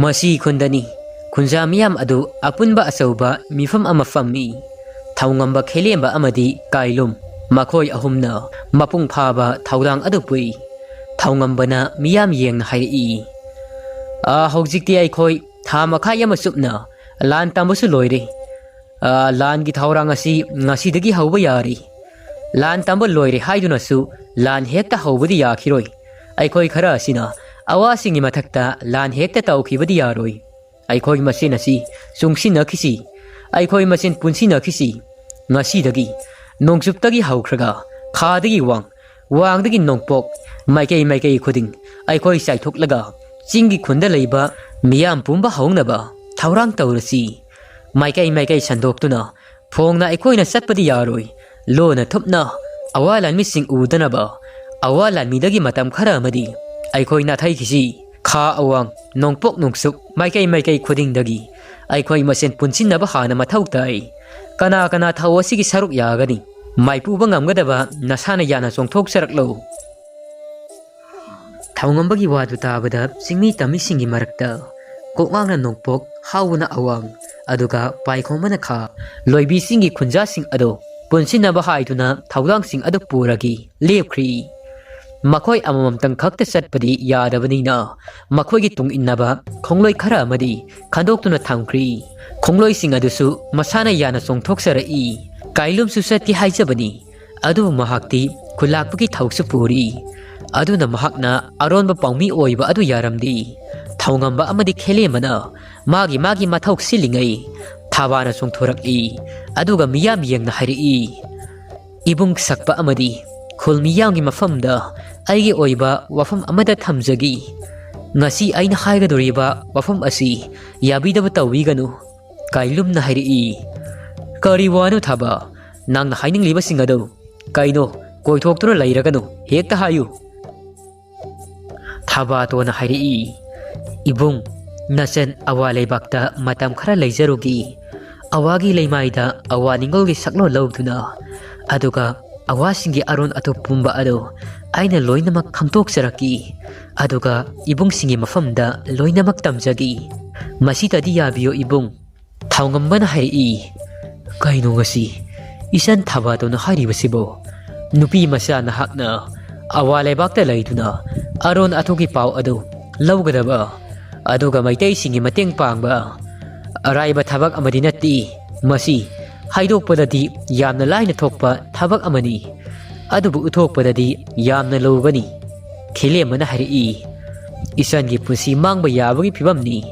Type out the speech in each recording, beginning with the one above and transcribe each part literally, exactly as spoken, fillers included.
ꯃꯁꯤ ꯈꯨꯟꯗꯅꯤ꯫ ꯈꯨꯟꯖꯥ ꯃꯤꯌꯥꯝ ꯑꯗꯨ ꯑꯄꯨꯟꯕ ꯑꯆꯧꯕ ꯃꯤꯐꯝ ꯑꯃ ꯐꯝꯃꯤ꯫ ꯊꯧꯉꯝꯕ, ꯈꯦꯂꯦꯝꯕ ꯑꯃꯗꯤ ꯀꯥꯏꯂꯨꯝ, ꯃꯈꯣꯏ ꯑꯍꯨꯝꯅ ꯃꯄꯨꯡ ꯐꯥꯕ ꯊꯧꯔꯥꯡ ꯑꯗꯨ ꯄꯨꯏ꯫ ꯊꯧꯉꯝꯕꯅ ꯃꯤꯌꯥꯝ ꯌꯦꯡꯅ ꯍꯥꯏꯔꯛꯏ, "ꯑꯥ, ꯍꯧꯖꯤꯛꯇꯤ ꯑꯩꯈꯣꯏ ꯊꯥ ꯃꯈꯥꯏ ꯑꯃ ꯆꯨꯞꯅ ꯂꯥꯟ ꯇꯝꯕꯁꯨ ꯂꯣꯏꯔꯦ꯫ ꯑꯥ, ꯂꯥꯟꯒꯤ ꯊꯧꯔꯥꯡ ꯑꯁꯤ ꯉꯁꯤꯗꯒꯤ ꯍꯧꯕ ꯌꯥꯔꯤ꯫ ꯂꯥꯟ ꯇꯝꯕ ꯂꯣꯏꯔꯦ ꯍꯥꯏꯗꯨꯅꯁꯨ ꯂꯥꯟ ꯍꯦꯛꯇ ꯍꯧꯕꯗꯤ ꯌꯥꯈꯤꯔꯣꯏ꯫ ꯑꯩꯈꯣꯏ ꯈꯔ ꯑꯁꯤꯅ ꯑꯋꯥꯁꯤꯡꯒꯤ ꯃꯊꯛꯇ ꯂꯥꯟ ꯍꯦꯛꯇ ꯇꯧꯈꯤꯕꯗꯤ ꯌꯥꯔꯣꯏ꯫ ꯑꯩꯈꯣꯏ ꯃꯁꯦꯟ ꯑꯁꯤ ꯆꯨꯡꯁꯤꯟꯅꯈꯤꯁꯤ꯫ ꯑꯩꯈꯣꯏ ꯃꯁꯦꯟ ꯄꯨꯟꯁꯤꯟꯅꯈꯤꯁꯤ꯫ ꯉꯁꯤꯗꯒꯤ ꯅꯣꯡꯆꯨꯞꯇꯒꯤ ꯍꯧꯈ꯭ꯔꯒ ꯈꯥꯗꯒꯤ ꯋꯥꯡ, ꯋꯥꯡꯗꯒꯤ ꯅꯣꯡꯄꯣꯛ, ꯃꯥꯏꯀꯩ ꯃꯥꯏꯀꯩ ꯈꯨꯗꯤꯡ ꯑꯩꯈꯣꯏ ꯆꯥꯏꯊꯣꯛꯂꯒ ꯆꯤꯡꯒꯤ ꯈꯨꯟꯗ ꯂꯩꯕ ꯃꯤꯌꯥꯝ ꯄꯨꯝꯕ ꯍꯧꯅꯕ ꯊꯧꯔꯥꯡ ꯇꯧꯔꯁꯤ꯫ ꯃꯥꯏꯀꯩ ꯃꯥꯏꯀꯩ ꯁꯟꯗꯣꯛꯇꯨꯅ ꯐꯣꯡꯅ ꯑꯩꯈꯣꯏꯅ ꯆꯠꯄꯗꯤ ꯌꯥꯔꯣꯏ꯫ ꯂꯣꯟꯅ ꯊꯨꯞꯅ ꯑꯋꯥ ꯂꯥꯟꯃꯤꯁꯤꯡ ꯎꯗꯅꯕ ꯑꯋꯥ ꯂꯥꯟꯃꯤꯗꯒꯤ ꯃꯇꯝ ꯈꯔ ꯑꯃꯗꯤ ꯑꯩꯈꯣꯏ ꯅꯥꯊꯩꯈꯤꯁꯤ꯫ ꯈꯥ ꯑꯋꯥꯡ, ꯅꯣꯡꯄꯣꯛ ꯅꯣꯡꯆꯨꯞ, ꯃꯥꯏꯀꯩ ꯃꯥꯏꯀꯩ ꯈꯨꯗꯤꯡꯗꯒꯤ ꯑꯩꯈꯣꯏ ꯃꯁꯦꯟ ꯄꯨꯟꯁꯤꯟꯅꯕ ꯍꯥꯟꯅ ꯃꯊꯧ ꯇꯥꯏ꯫ ꯀꯅꯥ ꯀꯅꯥ ꯊꯧ ꯑꯁꯤꯒꯤ ꯁꯔꯨꯛ ꯌꯥꯒꯅꯤ? ꯃꯥꯏꯄꯨꯕ ꯉꯝꯒꯗꯕ ꯅꯁꯥꯅ ꯌꯥꯅ ꯆꯣꯡꯊꯣꯛꯆꯔꯛꯂꯣ꯫" ꯊꯧꯉꯝꯕꯒꯤ ꯋꯥꯗꯨ ꯇꯥꯕꯗ ꯆꯤꯡꯃꯤ ꯇꯝꯃꯤꯁꯤꯡꯒꯤ ꯃꯔꯛꯇ ꯀꯣꯛꯉꯥꯡꯅ ꯅꯣꯡꯄꯣꯛ, ꯍꯥꯎꯕꯅ ꯑꯋꯥꯡ, ꯑꯗꯨꯒ ꯄꯥꯏꯈꯣꯝꯕꯅ ꯈꯥ, ꯂꯣꯏꯕꯤꯁꯤꯡꯒꯤ ꯈꯨꯟꯖꯥꯁꯤꯡ ꯑꯗꯨ ꯄꯨꯟꯁꯤꯟꯅꯕ ꯍꯥꯏꯗꯨꯅ ꯊꯧꯗꯥꯡꯁꯤꯡ ꯑꯗꯨ ꯄꯨꯔꯒ ꯂꯦꯞꯈ꯭ꯔꯤ꯫ ꯃꯈꯣꯏ ꯑꯃꯃꯝꯇꯪ ꯈꯛꯇ ꯆꯠꯄꯗꯤ ꯌꯥꯗꯕꯅꯤꯅ ꯃꯈꯣꯏꯒꯤ ꯇꯨꯡ ꯏꯟꯅꯕ ꯈꯣꯡꯂꯣꯏ ꯈꯔ ꯑꯃꯗꯤ ꯈꯟꯗꯣꯛꯇꯨꯅ ꯊꯝꯈ꯭ꯔꯤ꯫ ꯈꯣꯡꯂꯣꯏꯁꯤꯡ ꯑꯗꯨꯁꯨ ꯃꯁꯥꯅ ꯌꯥꯅ ꯆꯣꯡꯊꯣꯛꯆꯔꯛꯏ꯫ ꯀꯥꯏꯂꯨꯝꯁꯨ ꯆꯠꯀꯦ ꯍꯥꯏꯖꯕꯅꯤ, ꯑꯗꯨꯕꯨ ꯃꯍꯥꯛꯇꯤ ꯈꯨꯜꯂꯥꯛꯄꯒꯤ ꯊꯧꯁꯨ ꯄꯨꯔꯤ꯫ ꯑꯗꯨꯅ ꯃꯍꯥꯛꯅ ꯑꯔꯣꯟꯕ ꯄꯥꯎꯃꯤ ꯑꯣꯏꯕ ꯑꯗꯨ ꯌꯥꯔꯝꯗꯦ꯫ ꯊꯧꯉꯝꯕ ꯑꯃꯗꯤ ꯈꯦꯂꯦꯝꯕꯅ ꯃꯥꯒꯤ ꯃꯥꯒꯤ ꯃꯊꯧ ꯁꯤꯜꯂꯤꯉꯩ ꯊꯥꯕꯥꯅ ꯆꯣꯡꯊꯣꯔꯛꯏ, ꯑꯗꯨꯒ ꯃꯤꯌꯥꯝ ꯌꯦꯡꯅ ꯍꯥꯏꯔꯛꯏ, "ꯏꯕꯨꯡ ꯁꯛꯄ ꯑꯃꯗꯤ ꯈꯨꯜ ꯃꯤꯌꯥꯝꯒꯤ ꯃꯐꯝꯗ ꯑꯩꯒꯤ ꯑꯣꯏꯕ ꯋꯥꯐꯝ ꯑꯃꯗ ꯊꯝꯖꯒꯦ꯫ ꯉꯁꯤ ꯑꯩꯅ ꯍꯥꯏꯒꯗꯧꯔꯤꯕ ꯋꯥꯐꯝ ꯑꯁꯤ ꯌꯥꯕꯤꯗꯕ ꯇꯧꯕꯤꯒꯅꯨ꯫" ꯀꯥꯏꯂꯨꯝꯅ ꯍꯥꯏꯔꯛꯏ, "ꯀꯔꯤ ꯋꯥꯅꯣ ꯊꯥꯕ? ꯅꯪꯅ ꯍꯥꯏꯅꯤꯡꯂꯤꯕꯁꯤꯡ ꯑꯗꯨ ꯀꯩꯅꯣ? ꯀꯣꯏꯊꯣꯛꯇꯨꯅ ꯂꯩꯔꯒꯅꯨ, ꯍꯦꯛꯇ ꯍꯥꯏꯌꯨ꯫" ꯊꯥꯕꯥꯇꯣꯟꯅ ꯍꯥꯏꯔꯛꯏ, "ꯏꯕꯨꯡ, ꯅꯆꯟ ꯑꯋꯥ ꯂꯩꯕꯥꯛꯇ ꯃꯇꯝ ꯈꯔ ꯂꯩꯖꯔꯨꯒꯦ꯫ ꯑꯋꯥꯒꯤ ꯂꯩꯃꯥꯏꯗ ꯑꯋꯥ ꯅꯤꯡꯒꯜꯒꯤ ꯁꯛꯂꯣꯟ ꯂꯧꯗꯨꯅ, ꯑꯗꯨꯒ ꯑꯋꯥꯁꯤꯡꯒꯤ ꯑꯔꯣꯟ ꯑꯊꯨꯞ ꯄꯨꯝꯕ ꯑꯗꯨ ꯑꯩꯅ ꯂꯣꯏꯅꯃꯛ ꯈꯪꯗꯣꯛꯆꯔꯛꯈꯤ, ꯑꯗꯨꯒ ꯏꯕꯨꯡꯁꯤꯡꯒꯤ ꯃꯐꯝꯗ ꯂꯣꯏꯅꯃꯛ ꯇꯝꯖꯈꯤ꯫ ꯃꯁꯤꯗꯗꯤ ꯌꯥꯕꯤꯌꯨ ꯏꯕꯨꯡ꯫ ꯊꯥꯎꯉꯝꯕꯅ ꯍꯥꯏꯔꯛꯏ, "ꯀꯩꯅꯣ ꯉꯁꯤ ꯏꯆꯟ ꯊꯕꯥꯇꯣꯟꯅ ꯍꯥꯏꯔꯤꯕꯁꯤꯕꯣ? ꯅꯨꯄꯤ ꯃꯆꯥ ꯅꯍꯥꯛꯅ ꯑꯋꯥ ꯂꯩꯕꯥꯛꯇ ꯂꯩꯗꯨꯅ ꯑꯔꯣꯟ ꯑꯊꯨꯞꯀꯤ ꯄꯥꯎ ꯑꯗꯨ ꯂꯧꯒꯗꯕ, ꯑꯗꯨꯒ ꯃꯩꯇꯩꯁꯤꯡꯒꯤ ꯃꯇꯦꯡ ꯄꯥꯡꯕ ꯑꯔꯥꯏꯕ ꯊꯕꯛ ꯑꯃꯗꯤ ꯅꯠꯇꯦ꯫ ꯃꯁꯤ ꯍꯥꯏꯗꯣꯛꯄꯗꯗꯤ ꯌꯥꯝꯅ ꯂꯥꯏꯅ ꯊꯣꯛꯄ ꯊꯕꯛ ꯑꯃꯅꯤ, ꯑꯗꯨꯕꯨ ꯎꯠꯊꯣꯛꯄꯗꯗꯤ ꯌꯥꯝꯅ ꯂꯨꯕꯅꯤ꯫" ꯈꯦꯂꯦꯝꯕꯅ ꯍꯥꯏꯔꯛꯏ, "ꯏꯆꯟꯒꯤ ꯄꯨꯟꯁꯤ ꯃꯥꯡꯕ ꯌꯥꯕꯒꯤ ꯐꯤꯕꯝꯅꯤ꯫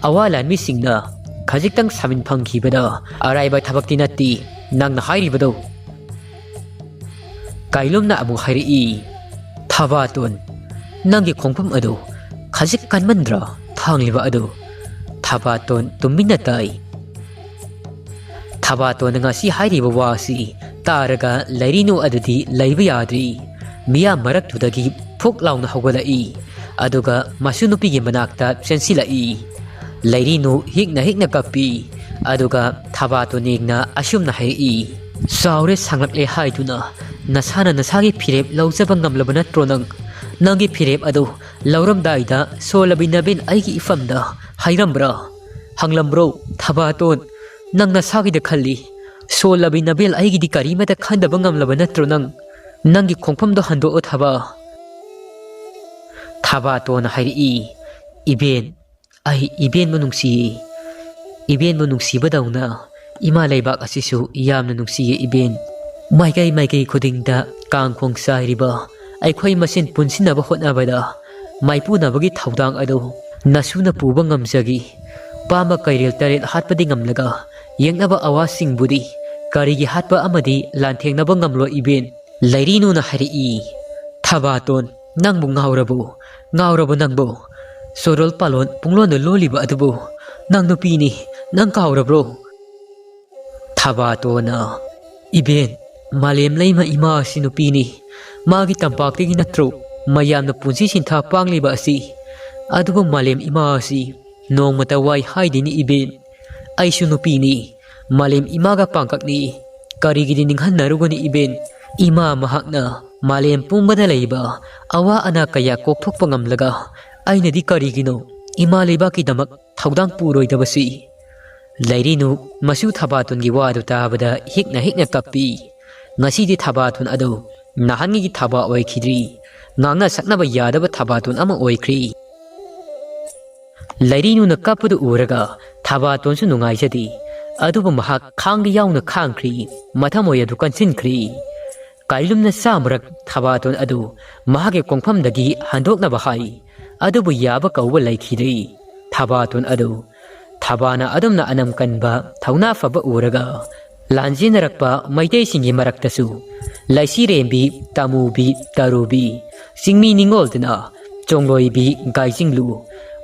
ꯑꯋꯥ ꯂꯥꯟꯃꯤꯁꯤꯡꯅ ꯈꯖꯤꯛꯇꯪ ꯁꯥꯃꯤꯟ ꯐꯪꯈꯤꯕꯗ ꯑꯔꯥꯏꯕ ꯊꯕꯛꯇꯤ ꯅꯠꯇꯦ ꯅꯪꯅ ꯍꯥꯏꯔꯤꯕꯗꯣ꯫" ꯀꯥꯏꯂꯨꯝꯅ ꯑꯃꯨꯛ ꯍꯥꯏꯔꯛꯏ, "ꯊꯕꯥꯇꯣꯟ, ꯅꯪꯒꯤ ꯈꯣꯡꯐꯝ ꯑꯗꯨ ꯈꯖꯤꯛ ꯀꯟꯃꯟꯗ꯭ꯔꯥ? ꯊꯥꯡꯂꯤꯕ ꯑꯗꯨ?" ꯊꯕꯥꯇꯣꯟ ꯇꯨꯃꯤꯟꯅ ꯇꯥꯏ꯫ ꯊꯕꯥꯇꯣꯟꯅ ꯉꯁꯤ ꯍꯥꯏꯔꯤꯕ ꯋꯥꯁꯤ ꯇꯥꯔꯒ ꯂꯩꯔꯤꯅꯨ ꯑꯗꯨꯗꯤ ꯂꯩꯕ ꯌꯥꯗ꯭ꯔꯤ꯫ ꯃꯤꯌꯥꯝ ꯃꯔꯛꯇꯨꯗꯒꯤ ꯐꯨꯛ ꯂꯥꯎꯅ ꯍꯧꯒꯠꯂꯛꯏ, ꯑꯗꯨꯒ ꯃꯁꯨ ꯅꯨꯄꯤꯒꯤ ꯃꯅꯥꯛꯇ ꯆꯦꯟꯁꯤꯜꯂꯛꯏ꯫ ꯂꯩꯔꯤꯅꯨ ꯍꯤꯛꯅ ꯍꯤꯛꯅ ꯀꯞꯄꯤ, ꯑꯗꯨꯒ ꯊꯕꯥꯇꯣꯟ ꯌꯦꯡꯅ ꯑꯁꯨꯝꯅ ꯍꯥꯏꯔꯛꯏ, "ꯆꯥꯎꯔꯦ ꯁꯥꯡꯂꯛꯂꯦ ꯍꯥꯏꯗꯨꯅ ꯅꯁꯥꯅ ꯅꯁꯥꯒꯤ ꯐꯤꯔꯦꯞ ꯂꯧꯖꯕ ꯉꯝꯂꯕ ꯅꯠꯇ꯭ꯔꯣ ꯅꯪ? ꯅꯪꯒꯤ ꯐꯤꯔꯦꯞ ꯑꯗꯨ ꯂꯧꯔꯝꯗꯥꯏꯗ ꯁꯣꯜꯂꯕꯤ ꯅꯕꯦꯟ ꯑꯩꯒꯤ ꯏꯐꯝꯗ ꯍꯥꯏꯔꯝꯕ꯭ꯔꯥ? ꯍꯪꯂꯝꯕ꯭ꯔꯣ? ꯊꯕꯥꯇꯣꯟ, ꯅꯪ ꯅꯁꯥꯒꯤꯗ ꯈꯜꯂꯤ꯫ ꯁꯣꯜꯂꯕꯤ ꯅꯕꯦꯟ ꯑꯩꯒꯤꯗꯤ ꯀꯔꯤꯃꯠꯇ ꯈꯟꯗꯕ ꯉꯝꯂꯕ ꯅꯠꯇ꯭ꯔꯣ ꯅꯪ? ꯅꯪꯒꯤ ꯈꯣꯡꯐꯝꯗꯣ ꯍꯟꯗꯣꯛꯑꯣ ꯊꯕꯥ꯫" ꯊꯕꯥꯇꯣꯟꯅ ꯍꯥꯏꯔꯛꯏ, "ꯏꯕꯦꯟ, ꯑꯩ ꯏꯕꯦꯟꯕꯨ ꯅꯨꯡꯁꯤꯌꯦ꯫ ꯏꯕꯦꯟꯕꯨ ꯅꯨꯡꯁꯤꯕꯗꯧꯅ ꯏꯃꯥ ꯂꯩꯕꯥꯛ ꯑꯁꯤꯁꯨ ꯌꯥꯝꯅ ꯅꯨꯡꯁꯤꯌꯦ ꯏꯕꯦꯟ꯫ ꯃꯥꯏꯀꯩ ꯃꯥꯏꯀꯩ ꯈꯨꯗꯤꯡꯗ ꯀꯥꯡꯈꯣꯡ ꯆꯥꯏꯔꯤꯕ ꯑꯩꯈꯣꯏ ꯃꯁꯦꯟ ꯄꯨꯟꯁꯤꯟꯅꯕ ꯍꯣꯠꯅꯕꯗ ꯃꯥꯏꯄꯨꯅꯕꯒꯤ ꯊꯧꯗꯥꯡ ꯑꯗꯨ ꯅꯁꯨꯅ ꯄꯨꯕ ꯉꯝꯖꯈꯤ꯫ ꯄꯥꯝꯕ ꯀꯩꯔꯦꯜ ꯇꯔꯦꯠ ꯍꯥꯠꯄꯗꯤ ꯉꯝꯂꯒ ꯌꯦꯛꯅꯕ ꯑꯋꯥꯁꯤꯡꯕꯨꯗꯤ ꯀꯔꯤꯒꯤ ꯍꯥꯠꯄ ꯑꯃꯗꯤ ꯂꯥꯟꯊꯦꯡꯅꯕ ꯉꯝꯂꯣꯏ ꯏꯕꯦꯟ?" ꯂꯩꯔꯤꯅꯨꯅ ꯍꯥꯏꯔꯛꯏ, "ꯊꯕꯥꯇꯣꯟ, ꯅꯪꯕꯨ ꯉꯥꯎꯔꯕꯣ? ꯉꯥꯎꯔꯕꯣ ꯅꯪꯕꯨ? ꯆꯣꯔꯣꯜ ꯄꯥꯂꯣꯟ ꯄꯨꯡꯂꯣꯟꯗ ꯂꯣꯜꯂꯤꯕ ꯑꯗꯨꯕꯨ ꯅꯪ ꯅꯨꯄꯤꯅꯤ, ꯅꯪ ꯀꯥꯎꯔꯕ꯭ꯔꯣ?" ꯊꯕꯥꯇꯣꯟꯅ, "ꯏꯕꯦꯟ, ꯃꯥꯂꯦꯝ ꯂꯩꯃ ꯏꯃꯥ ꯑꯁꯤ ꯅꯨꯄꯤꯅꯤ꯫ ꯃꯥꯒꯤ ꯇꯝꯄꯥꯛꯇꯒꯤ ꯅꯠꯇ꯭ꯔꯣ ꯃꯌꯥꯝꯅ ꯄꯨꯟꯁꯤ ꯁꯤꯟꯊꯥ ꯄꯥꯡꯂꯤꯕ ꯑꯁꯤ? ꯑꯗꯨꯕꯨ ꯃꯥꯂꯦꯝ ꯏꯃꯥ ꯑꯁꯤ ꯅꯣꯡꯃꯇ ꯋꯥꯏ ꯍꯥꯏꯗꯦꯅꯤ ꯏꯕꯦꯟ꯫ ꯑꯩꯁꯨ ꯅꯨꯄꯤꯅꯤ, ꯃꯥꯂꯦꯝ ꯏꯃꯥꯒ ꯄꯥꯡꯀꯛꯅꯤ꯫ ꯀꯔꯤꯒꯤꯗꯤ ꯅꯤꯡꯍꯟꯅꯔꯨꯒꯅꯤ ꯏꯕꯦꯟ? ꯏꯃꯥ ꯃꯍꯥꯛꯅ ꯃꯥꯂꯦꯝ ꯄꯨꯝꯕꯗ ꯂꯩꯕ ꯑꯋꯥ ꯑꯅꯥ ꯀꯌꯥ ꯀꯣꯛꯊꯣꯛꯄ ꯉꯝꯂꯒ ꯑꯩꯅꯗꯤ ꯀꯔꯤꯒꯤꯅꯣ ꯏꯃꯥ ꯂꯩꯕꯥꯛꯀꯤꯗꯃꯛ ꯊꯧꯗꯥꯡ ꯄꯨꯔꯣꯏꯗꯕꯁꯤ? ꯂꯩꯔꯤꯅꯨ ꯃꯁꯨ ꯊꯕꯥꯇꯣꯟꯒꯤ ꯋꯥꯗꯨ ꯇꯥꯕꯗ ꯍꯤꯛꯅ ꯍꯤꯛꯅ ꯀꯞꯄꯤ꯫ ꯉꯁꯤꯗꯤ ꯊꯕꯥꯇꯣꯟ ꯑꯗꯨ ꯅꯍꯥꯟꯒꯤ ꯊꯕꯥ ꯑꯣꯏꯈꯤꯗ꯭ꯔꯤ꯫ ꯉꯥꯡꯅ ꯁꯛꯅꯕ ꯌꯥꯗꯕ ꯊꯕꯥꯇꯣꯟ ꯑꯃ ꯑꯣꯏꯈ꯭ꯔꯤ꯫ ꯂꯩꯔꯤꯅꯨꯅ ꯀꯞꯄꯗꯨ ꯎꯔꯒ ꯊꯕꯥꯇꯣꯟꯁꯨ ꯅꯨꯡꯉꯥꯏꯖꯗꯦ꯫ ꯑꯗꯨꯕꯨ ꯃꯍꯥꯛ ꯈꯥꯡꯒ ꯌꯥꯎꯅ ꯈꯥꯡꯈ꯭ꯔꯤ꯫ ꯃꯊꯃꯣꯏ ꯑꯗꯨ ꯀꯟꯁꯤꯟꯈ꯭ꯔꯤ꯫ ꯀꯥꯏꯂꯨꯝꯅ ꯆꯥꯃꯔꯛ ꯊꯕꯥꯇꯣꯟ ꯑꯗꯨ ꯃꯍꯥꯛꯀꯤ ꯀꯣꯡꯐꯝꯗꯒꯤ ꯍꯟꯗꯣꯛꯅꯕ ꯍꯥꯏ꯫ ꯑꯗꯨꯕꯨ ꯌꯥꯕ ꯀꯧꯕ ꯂꯩꯈꯤꯗ꯭ꯔꯤ꯫ ꯊꯕꯥꯇꯣꯟ ꯑꯗꯨ ꯊꯕꯥꯅ ꯑꯗꯨꯝꯅ ꯑꯅꯝ ꯀꯟꯕ ꯊꯧꯅꯥ ꯐꯕ ꯎꯔꯒ ꯂꯥꯟꯖꯦꯟꯅꯔꯛꯄ ꯃꯩꯇꯩꯁꯤꯡꯒꯤ ꯃꯔꯛꯇꯁꯨ ꯂꯩꯁꯤꯔꯦꯝꯕꯤ, ꯇꯃꯨꯕꯤ, ꯇꯔꯨꯕꯤ, ꯆꯤꯡꯃꯤ ꯅꯤꯡꯉꯣꯜꯗꯨꯅ ꯆꯣꯡꯂꯣꯏꯕꯤ, ꯒꯥꯏꯖꯤꯡꯂꯨ,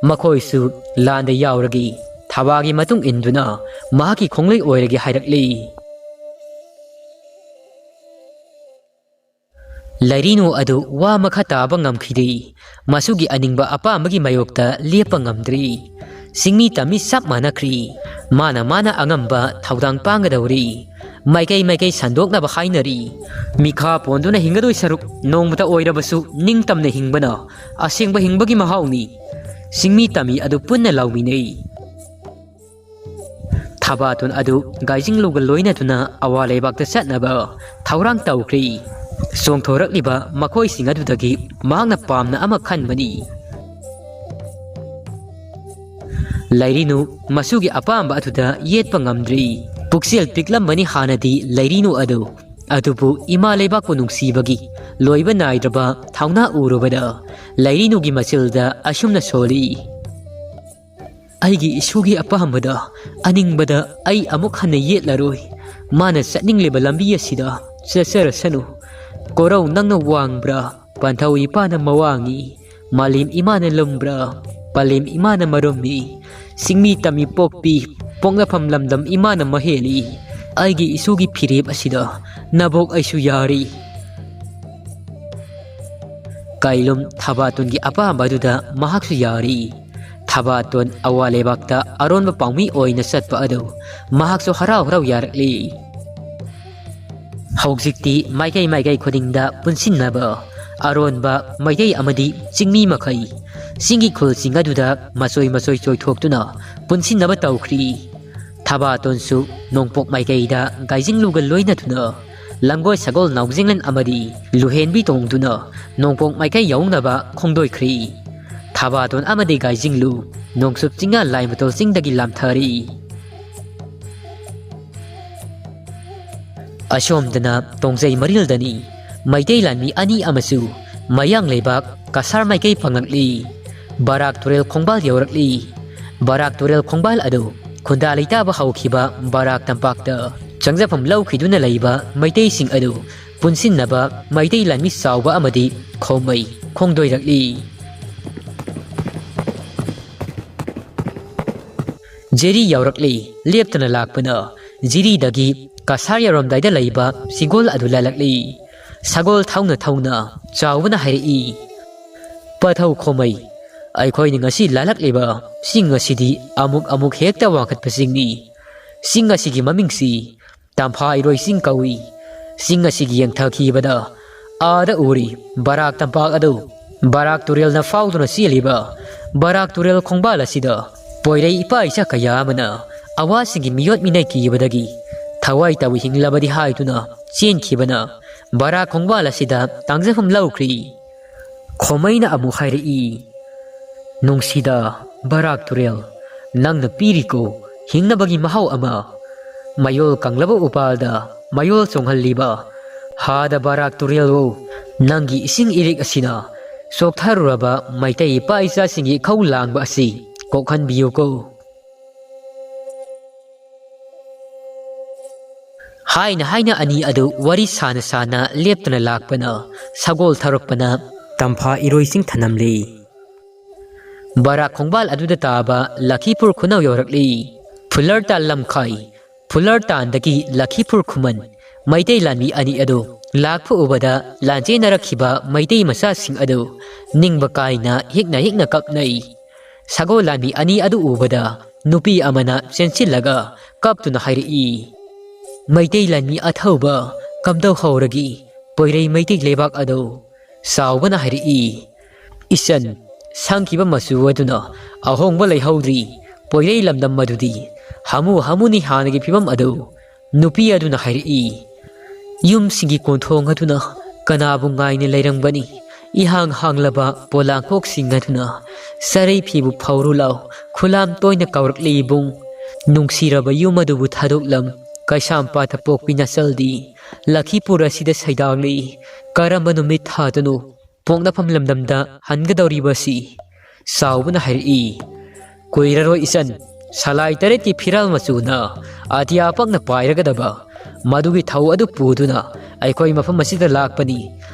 ꯃꯈꯣꯏꯁꯨ ꯂꯥꯟꯗ ꯌꯥꯎꯔꯒꯦ, ꯊꯕꯥꯒꯤ ꯃꯇꯨꯡ ꯏꯟꯗꯨꯅ ꯃꯍꯥꯛꯀꯤ ꯈꯣꯡꯂꯩ ꯑꯣꯏꯔꯒꯦ ꯍꯥꯏꯔꯛꯂꯤ꯫ ꯂꯩꯔꯤꯅꯨ ꯑꯗꯨ ꯋꯥ ꯃꯈꯥ ꯇꯥꯕ ꯉꯝꯈꯤꯗꯦ꯫ ꯃꯁꯨꯒꯤ ꯑꯅꯤꯡꯕ ꯑꯄꯥꯝꯕꯒꯤ ꯃꯥꯌꯣꯛꯇ ꯂꯦꯞꯄ ꯉꯝꯗ꯭ꯔꯤ꯫ ꯆꯤꯡꯃꯤ ꯇꯝꯃꯤ ꯆꯞ ꯃꯥꯟꯅꯈ꯭ꯔꯤ꯫ ꯃꯥꯅ ꯃꯥꯅ ꯑꯉꯝꯕ ꯊꯧꯗꯥꯡ ꯄꯥꯡꯒꯗꯧꯔꯤ꯫ ꯃꯥꯏꯀꯩ ꯃꯥꯏꯀꯩ ꯁꯟꯗꯣꯛꯅꯕ ꯍꯥꯏꯅꯔꯤ꯫ ꯃꯤꯈꯥ ꯄꯣꯟꯗꯨꯅ ꯍꯤꯡꯒꯗꯣꯏ ꯁꯔꯨꯛ ꯅꯣꯡꯃꯇ ꯑꯣꯏꯔꯕꯁꯨ ꯅꯤꯡꯇꯝꯅ ꯍꯤꯡꯕꯅ ꯑꯁꯦꯡꯕ ꯍꯤꯡꯕꯒꯤ ꯃꯍꯥꯎꯅꯤ꯫ ꯆꯤꯡꯃꯤ ꯇꯝꯃꯤ ꯑꯗꯨ ꯄꯨꯟꯅ ꯂꯥꯎꯃꯤꯟꯅꯩ꯫ ꯊꯕꯥꯇꯣꯟ ꯑꯗꯨ ꯒꯥꯏꯖꯤꯡꯂꯨꯒ ꯂꯣꯏꯅꯗꯨꯅ ꯑꯋꯥ ꯂꯩꯕꯥꯛꯇ ꯆꯠꯅꯕ ꯊꯧꯔꯥꯡ ꯇꯧꯈ꯭ꯔꯤ꯫ ꯆꯣꯡꯊꯣꯔꯛꯂꯤꯕ ꯃꯈꯣꯏꯁꯤꯡ ꯑꯗꯨꯗꯒꯤ ꯃꯍꯥꯛꯅ ꯄꯥꯝꯅ ꯑꯃ ꯈꯟꯕꯅꯤ꯫ ꯂꯩꯔꯤꯅꯨ ꯃꯁꯨꯒꯤ ꯑꯄꯥꯝꯕ ꯑꯗꯨꯗ ꯌꯦꯠꯄ ꯉꯝꯗ꯭ꯔꯤ꯫ ꯄꯨꯛꯆꯦꯜ ꯄꯤꯛꯂꯝꯕꯅꯤ ꯍꯥꯟꯅꯗꯤ ꯂꯩꯔꯤꯅꯨ ꯑꯗꯨ, ꯑꯗꯨꯕꯨ ꯏꯃꯥ ꯂꯩꯕꯥꯛꯄꯨ ꯅꯨꯡꯁꯤꯕꯒꯤ ꯂꯣꯏꯕ ꯅꯥꯏꯗ꯭ꯔꯕ ꯊꯧꯅꯥ ꯎꯔꯨꯕꯗ ꯂꯩꯔꯤꯅꯨꯒꯤ ꯃꯆꯤꯜꯗ ꯑꯁꯨꯝꯅ ꯁꯣꯜꯂꯤ꯫ ꯑꯩꯒꯤ ꯏꯁꯨꯒꯤ ꯑꯄꯥꯝꯕꯗ, ꯑꯅꯤꯡꯕꯗ ꯑꯩ ꯑꯃꯨꯛ ꯍꯟꯅ ꯌꯦꯠꯂꯔꯣꯏ꯫ ꯃꯥꯅ ꯆꯠꯅꯤꯡꯂꯤꯕ ꯂꯝꯕꯤ ꯑꯁꯤꯗ ꯆꯠꯆꯔꯁꯅꯨ꯫ ꯀꯣꯔꯧ ꯅꯪꯅ ꯋꯥꯡꯕ꯭ꯔꯥ, ꯄꯟꯊꯧ ꯏꯄꯥꯅ ꯃꯋꯥꯡꯉꯤ꯫ ꯃꯥꯂꯦꯝ ꯏꯃꯥꯅ ꯂꯨꯝꯕ꯭ꯔꯥ, ꯄꯂꯦꯝ ꯏꯃꯥꯅ ꯃꯔꯨꯝꯃꯤ꯫ ꯆꯤꯡꯃꯤ ꯇꯝꯃꯤ ꯄꯣꯛꯄꯤ, ꯄꯣꯛꯅꯐꯝ ꯂꯝꯗꯝ ꯏꯃꯥꯅ ꯃꯍꯦꯜꯂꯤ꯫ ꯑꯩꯒꯤ ꯏꯁꯨꯒꯤ ꯐꯤꯔꯦꯞ ꯑꯁꯤꯗ ꯅꯕꯣꯛ ꯑꯩꯁꯨ ꯌꯥꯔꯤ꯫ ꯀꯥꯏꯂꯨꯝ ꯊꯕꯥꯇꯣꯟꯒꯤ ꯑꯄꯥꯝꯕ ꯑꯗꯨꯗ ꯃꯍꯥꯛꯁꯨ ꯌꯥꯔꯤ꯫ ꯊꯕꯥꯇꯣꯟ ꯑꯋꯥ ꯂꯩꯕꯥꯛꯇ ꯑꯔꯣꯟꯕ ꯄꯥꯎꯃꯤ ꯑꯣꯏꯅ ꯆꯠꯄ ꯑꯗꯨ ꯃꯍꯥꯛꯁꯨ ꯍꯔꯥꯎ ꯍꯔꯥꯎ ꯌꯥꯔꯛꯂꯤ꯫ ꯍꯧꯖꯤꯛꯇꯤ ꯃꯥꯏꯀꯩ ꯃꯥꯏꯀꯩ ꯈꯨꯗꯤꯡꯗ ꯄꯨꯟꯁꯤꯟꯅꯕ ꯑꯔꯣꯟꯕ ꯃꯩꯇꯩ ꯑꯃꯗꯤ ꯆꯤꯡꯃꯤ ꯃꯈꯩ ꯆꯤꯡꯒꯤ ꯈꯨꯜꯁꯤꯡ ꯑꯗꯨꯗ ꯃꯆꯣꯏ ꯃꯆꯣꯏ ꯆꯣꯏꯊꯣꯛꯇꯨꯅ ꯄꯨꯟꯁꯤꯟꯅꯕ ꯇꯧꯈ꯭ꯔꯤ꯫ ꯊꯕꯥꯇꯣꯟꯁꯨ ꯅꯣꯡꯄꯣꯛ ꯃꯥꯏꯀꯩꯗ ꯒꯥꯏꯖꯤꯡꯂꯨꯒ ꯂꯣꯏꯅꯗꯨꯅ ꯂꯪꯒꯣꯏ ꯁꯒꯣꯜ ꯅꯥꯎꯖꯦꯡꯂꯦꯟ ꯑꯃꯗꯤ ꯂꯨꯍꯦꯟꯕꯤ ꯇꯣꯡꯗꯨꯅ ꯅꯣꯡꯄꯣꯛ ꯃꯥꯏꯀꯩ ꯌꯧꯅꯕ ꯈꯣꯡꯗꯣꯏꯈ꯭ꯔꯤ꯫ ꯊꯕꯥꯇꯣꯟ ꯑꯃꯗꯤ ꯒꯥꯏꯖꯤꯡꯂꯨ ꯅꯣꯡꯆꯨꯞ ꯆꯤꯡꯌꯥ ꯂꯥꯏꯃꯇꯣꯜ ꯆꯤꯡꯗꯒꯤ ꯂꯥꯝꯊꯔꯤ꯫ ꯑꯁꯣꯝꯗꯅ ꯇꯣꯡꯖꯩ ꯃꯔꯤꯜꯗꯅꯤ꯫ ꯃꯩꯇꯩ ꯂꯥꯟꯃꯤ ꯑꯅꯤ ꯑꯃꯁꯨ ꯃꯌꯥꯡ ꯂꯩꯕꯥꯛ ꯀꯁꯥꯔ ꯃꯥꯏꯀꯩ ꯐꯪꯂꯛꯂꯤ꯫ ꯕꯔꯥꯛ ꯇꯨꯔꯦꯜ ꯈꯣꯡꯕꯥꯜ ꯌꯧꯔꯛꯂꯤ꯫ ꯕꯔꯥꯛ ꯇꯨꯔꯦꯜ ꯈꯣꯡꯕꯥꯜ ꯑꯗꯨ ꯈꯨꯟꯗꯥ ꯂꯩꯇꯥꯕ ꯍꯧꯈꯤꯕ ꯕꯔꯥꯛ ꯇꯝꯄꯥꯛꯇ ꯆꯪꯖꯐꯝ ꯂꯧꯈꯤꯗꯨꯅ ꯂꯩꯕ ꯃꯩꯇꯩꯁꯤꯡ ꯑꯗꯨ ꯄꯨꯟꯁꯤꯟꯅꯕ ꯃꯩꯇꯩ ꯂꯥꯟꯃꯤ ꯆꯥꯎꯕ ꯑꯃꯗꯤ ꯈꯣꯝꯃꯩ ꯈꯣꯡꯗꯣꯏꯔꯛꯂꯤ꯫ ꯖꯤꯔꯤ ꯌꯧꯔꯛꯂꯤ꯫ ꯂꯦꯞꯇꯅ ꯂꯥꯛꯄꯅ ꯖꯤꯔꯤꯗꯒꯤ ꯀꯁꯥꯔ ꯌꯧꯔꯝꯗꯥꯏꯗ ꯂꯩꯕ ꯆꯤꯡꯒꯣꯜ ꯑꯗꯨ ꯂꯥꯜꯂꯛꯂꯤ꯫ ꯁꯒꯣꯜ ꯊꯧꯅ ꯊꯧꯅ ꯆꯥꯎꯕꯅ ꯍꯥꯏꯔꯛꯏ, "ꯄꯊꯧ ꯈꯣꯃꯩ, ꯑꯩꯈꯣꯏꯅ ꯉꯁꯤ ꯂꯥꯜꯂꯛꯂꯤꯕ ꯆꯤꯡ ꯑꯁꯤꯗꯤ ꯑꯃꯨꯛ ꯑꯃꯨꯛ ꯍꯦꯛꯇ ꯋꯥꯡꯈꯠꯄ ꯆꯤꯡꯅꯤ꯫ ꯆꯤꯡ ꯑꯁꯤꯒꯤ ꯃꯃꯤꯡꯁꯤ ꯇꯝꯐꯥ ꯏꯔꯣꯏ ꯆꯤꯡ ꯀꯧꯏ꯫ ꯆꯤꯡ ꯑꯁꯤꯒꯤ ꯌꯦꯡꯊꯈꯤꯕꯗ ꯑꯥꯗ ꯎꯔꯤ ꯕꯔꯥꯛ ꯇꯝꯄꯥꯛ ꯑꯗꯨ ꯕꯔꯥꯛ ꯇꯨꯔꯦꯜꯅ ꯐꯥꯎꯗꯨꯅ ꯆꯦꯜꯂꯤꯕ ꯕꯔꯥꯛ ꯇꯨꯔꯦꯜ ꯈꯣꯡꯕꯥꯜ ꯑꯁꯤꯗ ꯄꯣꯏꯔꯩ ꯏꯄꯥ ꯏꯆꯥ ꯀꯌꯥ ꯑꯃꯅ ꯑꯋꯥꯁꯤꯡꯒꯤ ꯃꯤꯑꯣꯠ ꯃꯤꯅꯩ ꯀꯤꯕꯗꯒꯤ ꯊꯋꯥꯏ ꯇꯥꯕꯨ ꯍꯤꯡꯂꯕꯗꯤ ꯍꯥꯏꯗꯨꯅ ꯆꯦꯟꯈꯤꯕꯅ ꯕꯔꯥꯛ ꯈꯣꯡꯕꯥꯜ ꯑꯁꯤꯗ ꯇꯥꯡꯖꯐꯝ ꯂꯧꯈ꯭ꯔꯤ꯫" ꯈꯣꯃꯩꯅ ꯑꯃꯨꯛ ꯍꯥꯏꯔꯛꯏ, "ꯅꯨꯡꯁꯤꯗ ꯕꯔꯥꯛ ꯇꯨꯔꯦꯜ, ꯅꯪꯅ ꯄꯤꯔꯤꯀꯣ ꯍꯤꯡꯅꯕꯒꯤ ꯃꯍꯥꯎ ꯑꯃ꯫ ꯃꯌꯣꯜ ꯀꯪꯂꯕ ꯎꯄꯥꯜꯗ ꯃꯌꯣꯜ ꯆꯣꯡꯍꯜꯂꯤꯕ ꯍꯥꯗ ꯕꯔꯥꯛ ꯇꯨꯔꯦꯜꯋꯣ, ꯅꯪꯒꯤ ꯏꯁꯤꯡ ꯏꯔꯤꯛ ꯑꯁꯤꯅ ꯆꯣꯛꯊꯔꯨꯔꯕ ꯃꯩꯇꯩ ꯏꯄꯥ ꯏꯆꯥꯁꯤꯡꯒꯤ ꯏꯈꯧ ꯂꯥꯡꯕ ꯑꯁꯤ ꯀꯣꯛꯍꯟꯕꯤꯌꯨꯀꯣ꯫" ꯍꯥꯏꯅ ꯍꯥꯏꯅ ꯑꯅꯤ ꯑꯗꯨ ꯋꯥꯔꯤ ꯁꯥꯅ ꯁꯥꯅ ꯂꯦꯞꯇꯅ ꯂꯥꯛꯄꯅ ꯁꯒꯣꯜ ꯊꯧꯔꯛꯄꯅ ꯇꯝꯐꯥ ꯏꯔꯣꯏꯁꯤꯡ ꯊꯅꯝꯂꯤ꯫ ꯕꯔꯥꯛ ꯈꯣꯡꯕꯥꯜ ꯑꯗꯨꯗ ꯇꯥꯕ ꯂꯈꯤꯄꯨꯔ ꯈꯨꯅꯧ ꯌꯧꯔꯛꯂꯤ꯫ ꯐꯨꯂꯔꯇꯥꯟ ꯂꯝꯈꯥꯏ, ꯐꯨꯂꯔꯇꯥꯟꯗꯒꯤ ꯂꯈꯤꯄꯨꯔ ꯈꯨꯃꯟ ꯃꯩꯇꯩ ꯂꯥꯟꯃꯤ ꯑꯅꯤ ꯑꯗꯨ ꯂꯥꯛꯄ ꯎꯕꯗ ꯂꯥꯟꯖꯦꯟꯅꯔꯛꯈꯤꯕ ꯃꯩꯇꯩ ꯃꯆꯥꯁꯤꯡ ꯑꯗꯨ ꯅꯤꯡꯕ ꯀꯥꯏꯅ ꯍꯤꯛꯅ ꯍꯤꯛꯅ ꯀꯞꯅꯩ꯫ ꯁꯒꯣꯜ ꯂꯥꯟꯃꯤ ꯑꯅꯤ ꯑꯗꯨ ꯎꯕꯗ ꯅꯨꯄꯤ ꯑꯃꯅ ꯆꯦꯟꯁꯤꯜꯂꯒ ꯀꯞꯇꯨꯅ ꯍꯥꯏꯔꯛꯏ, "ꯃꯩꯇꯩ ꯂꯥꯟꯃꯤ ꯑꯊꯧꯕ, ꯀꯝꯗꯧ ꯍꯧꯔꯒꯦ ꯄꯣꯏꯔꯩ ꯃꯩꯇꯩ ꯂꯩꯕꯥꯛ ꯑꯗꯨ? ꯆꯥꯎꯕꯅ ꯍꯥꯏꯔꯛꯏ, "ꯏꯆꯟ, ꯁꯪꯈꯤꯕ ꯃꯆꯨ ꯑꯗꯨꯅ ꯑꯍꯣꯡꯕ ꯂꯩꯍꯧꯗ꯭ꯔꯤ꯫ ꯄꯣꯏꯔꯩ ꯂꯝꯗꯝ ꯑꯗꯨꯗꯤ ꯍꯥꯃꯨ ꯍꯥꯃꯨꯅꯤ ꯍꯥꯟꯅꯒꯤ ꯐꯤꯕꯝ ꯑꯗꯨ"꯫ ꯅꯨꯄꯤ ꯑꯗꯨꯅ ꯍꯥꯏꯔꯛꯏ, "ꯌꯨꯝꯁꯤꯡꯒꯤ ꯀꯣꯟꯊꯣꯡ ꯑꯗꯨꯅ ꯀꯅꯥꯕꯨ ꯉꯥꯏꯅ ꯂꯩꯔꯝꯒꯅꯤ? ꯏꯍꯥꯡ ꯍꯥꯡꯂꯕ ꯄꯣꯂꯥꯡꯈꯣꯛꯁꯤꯡ ꯑꯗꯨꯅ ꯆꯔꯩ ꯐꯤꯕꯨ ꯐꯧꯔꯨ ꯂꯥꯎ ꯈꯨꯂꯥꯝ ꯇꯣꯏꯅ ꯀꯧꯔꯛꯂꯤ ꯏꯕꯨꯡ꯫ ꯅꯨꯡꯁꯤꯔꯕ ꯌꯨꯝ ꯑꯗꯨꯕꯨ ꯊꯥꯗꯣꯛꯂꯝ ꯀꯩꯁꯥꯝꯄꯥꯠꯇ ꯄꯣꯛꯄꯤ ꯅꯆꯜꯗꯤ ꯂꯈꯤꯄꯨꯔ ꯑꯁꯤꯗ ꯁꯩꯗꯥꯡꯂꯤ꯫ ꯀꯔꯝꯕ ꯅꯨꯃꯤꯠ ꯊꯥꯗꯅꯣ ꯄꯣꯛꯅꯐꯝ ꯂꯝꯗꯝꯗ ꯍꯟꯒꯗꯧꯔꯤꯕꯁꯤ?" ꯆꯥꯎꯕꯅ ꯍꯥꯏꯔꯛꯏ, "ꯀꯨꯏꯔꯔꯣꯏ ꯏꯆꯟ, ꯁꯂꯥꯏ ꯇꯔꯦꯠꯀꯤ ꯐꯤꯔꯥꯜ ꯃꯆꯨꯅ ꯑꯇꯤꯌꯥ ꯄꯛꯅ ꯄꯥꯏꯔꯒꯗꯕ ꯃꯗꯨꯒꯤ ꯊꯧ ꯑꯗꯨ ꯄꯨꯗꯨꯅ ꯑꯩꯈꯣꯏ ꯃꯐꯝ ꯑꯁꯤꯗ ꯂꯥꯛꯄꯅꯤ꯫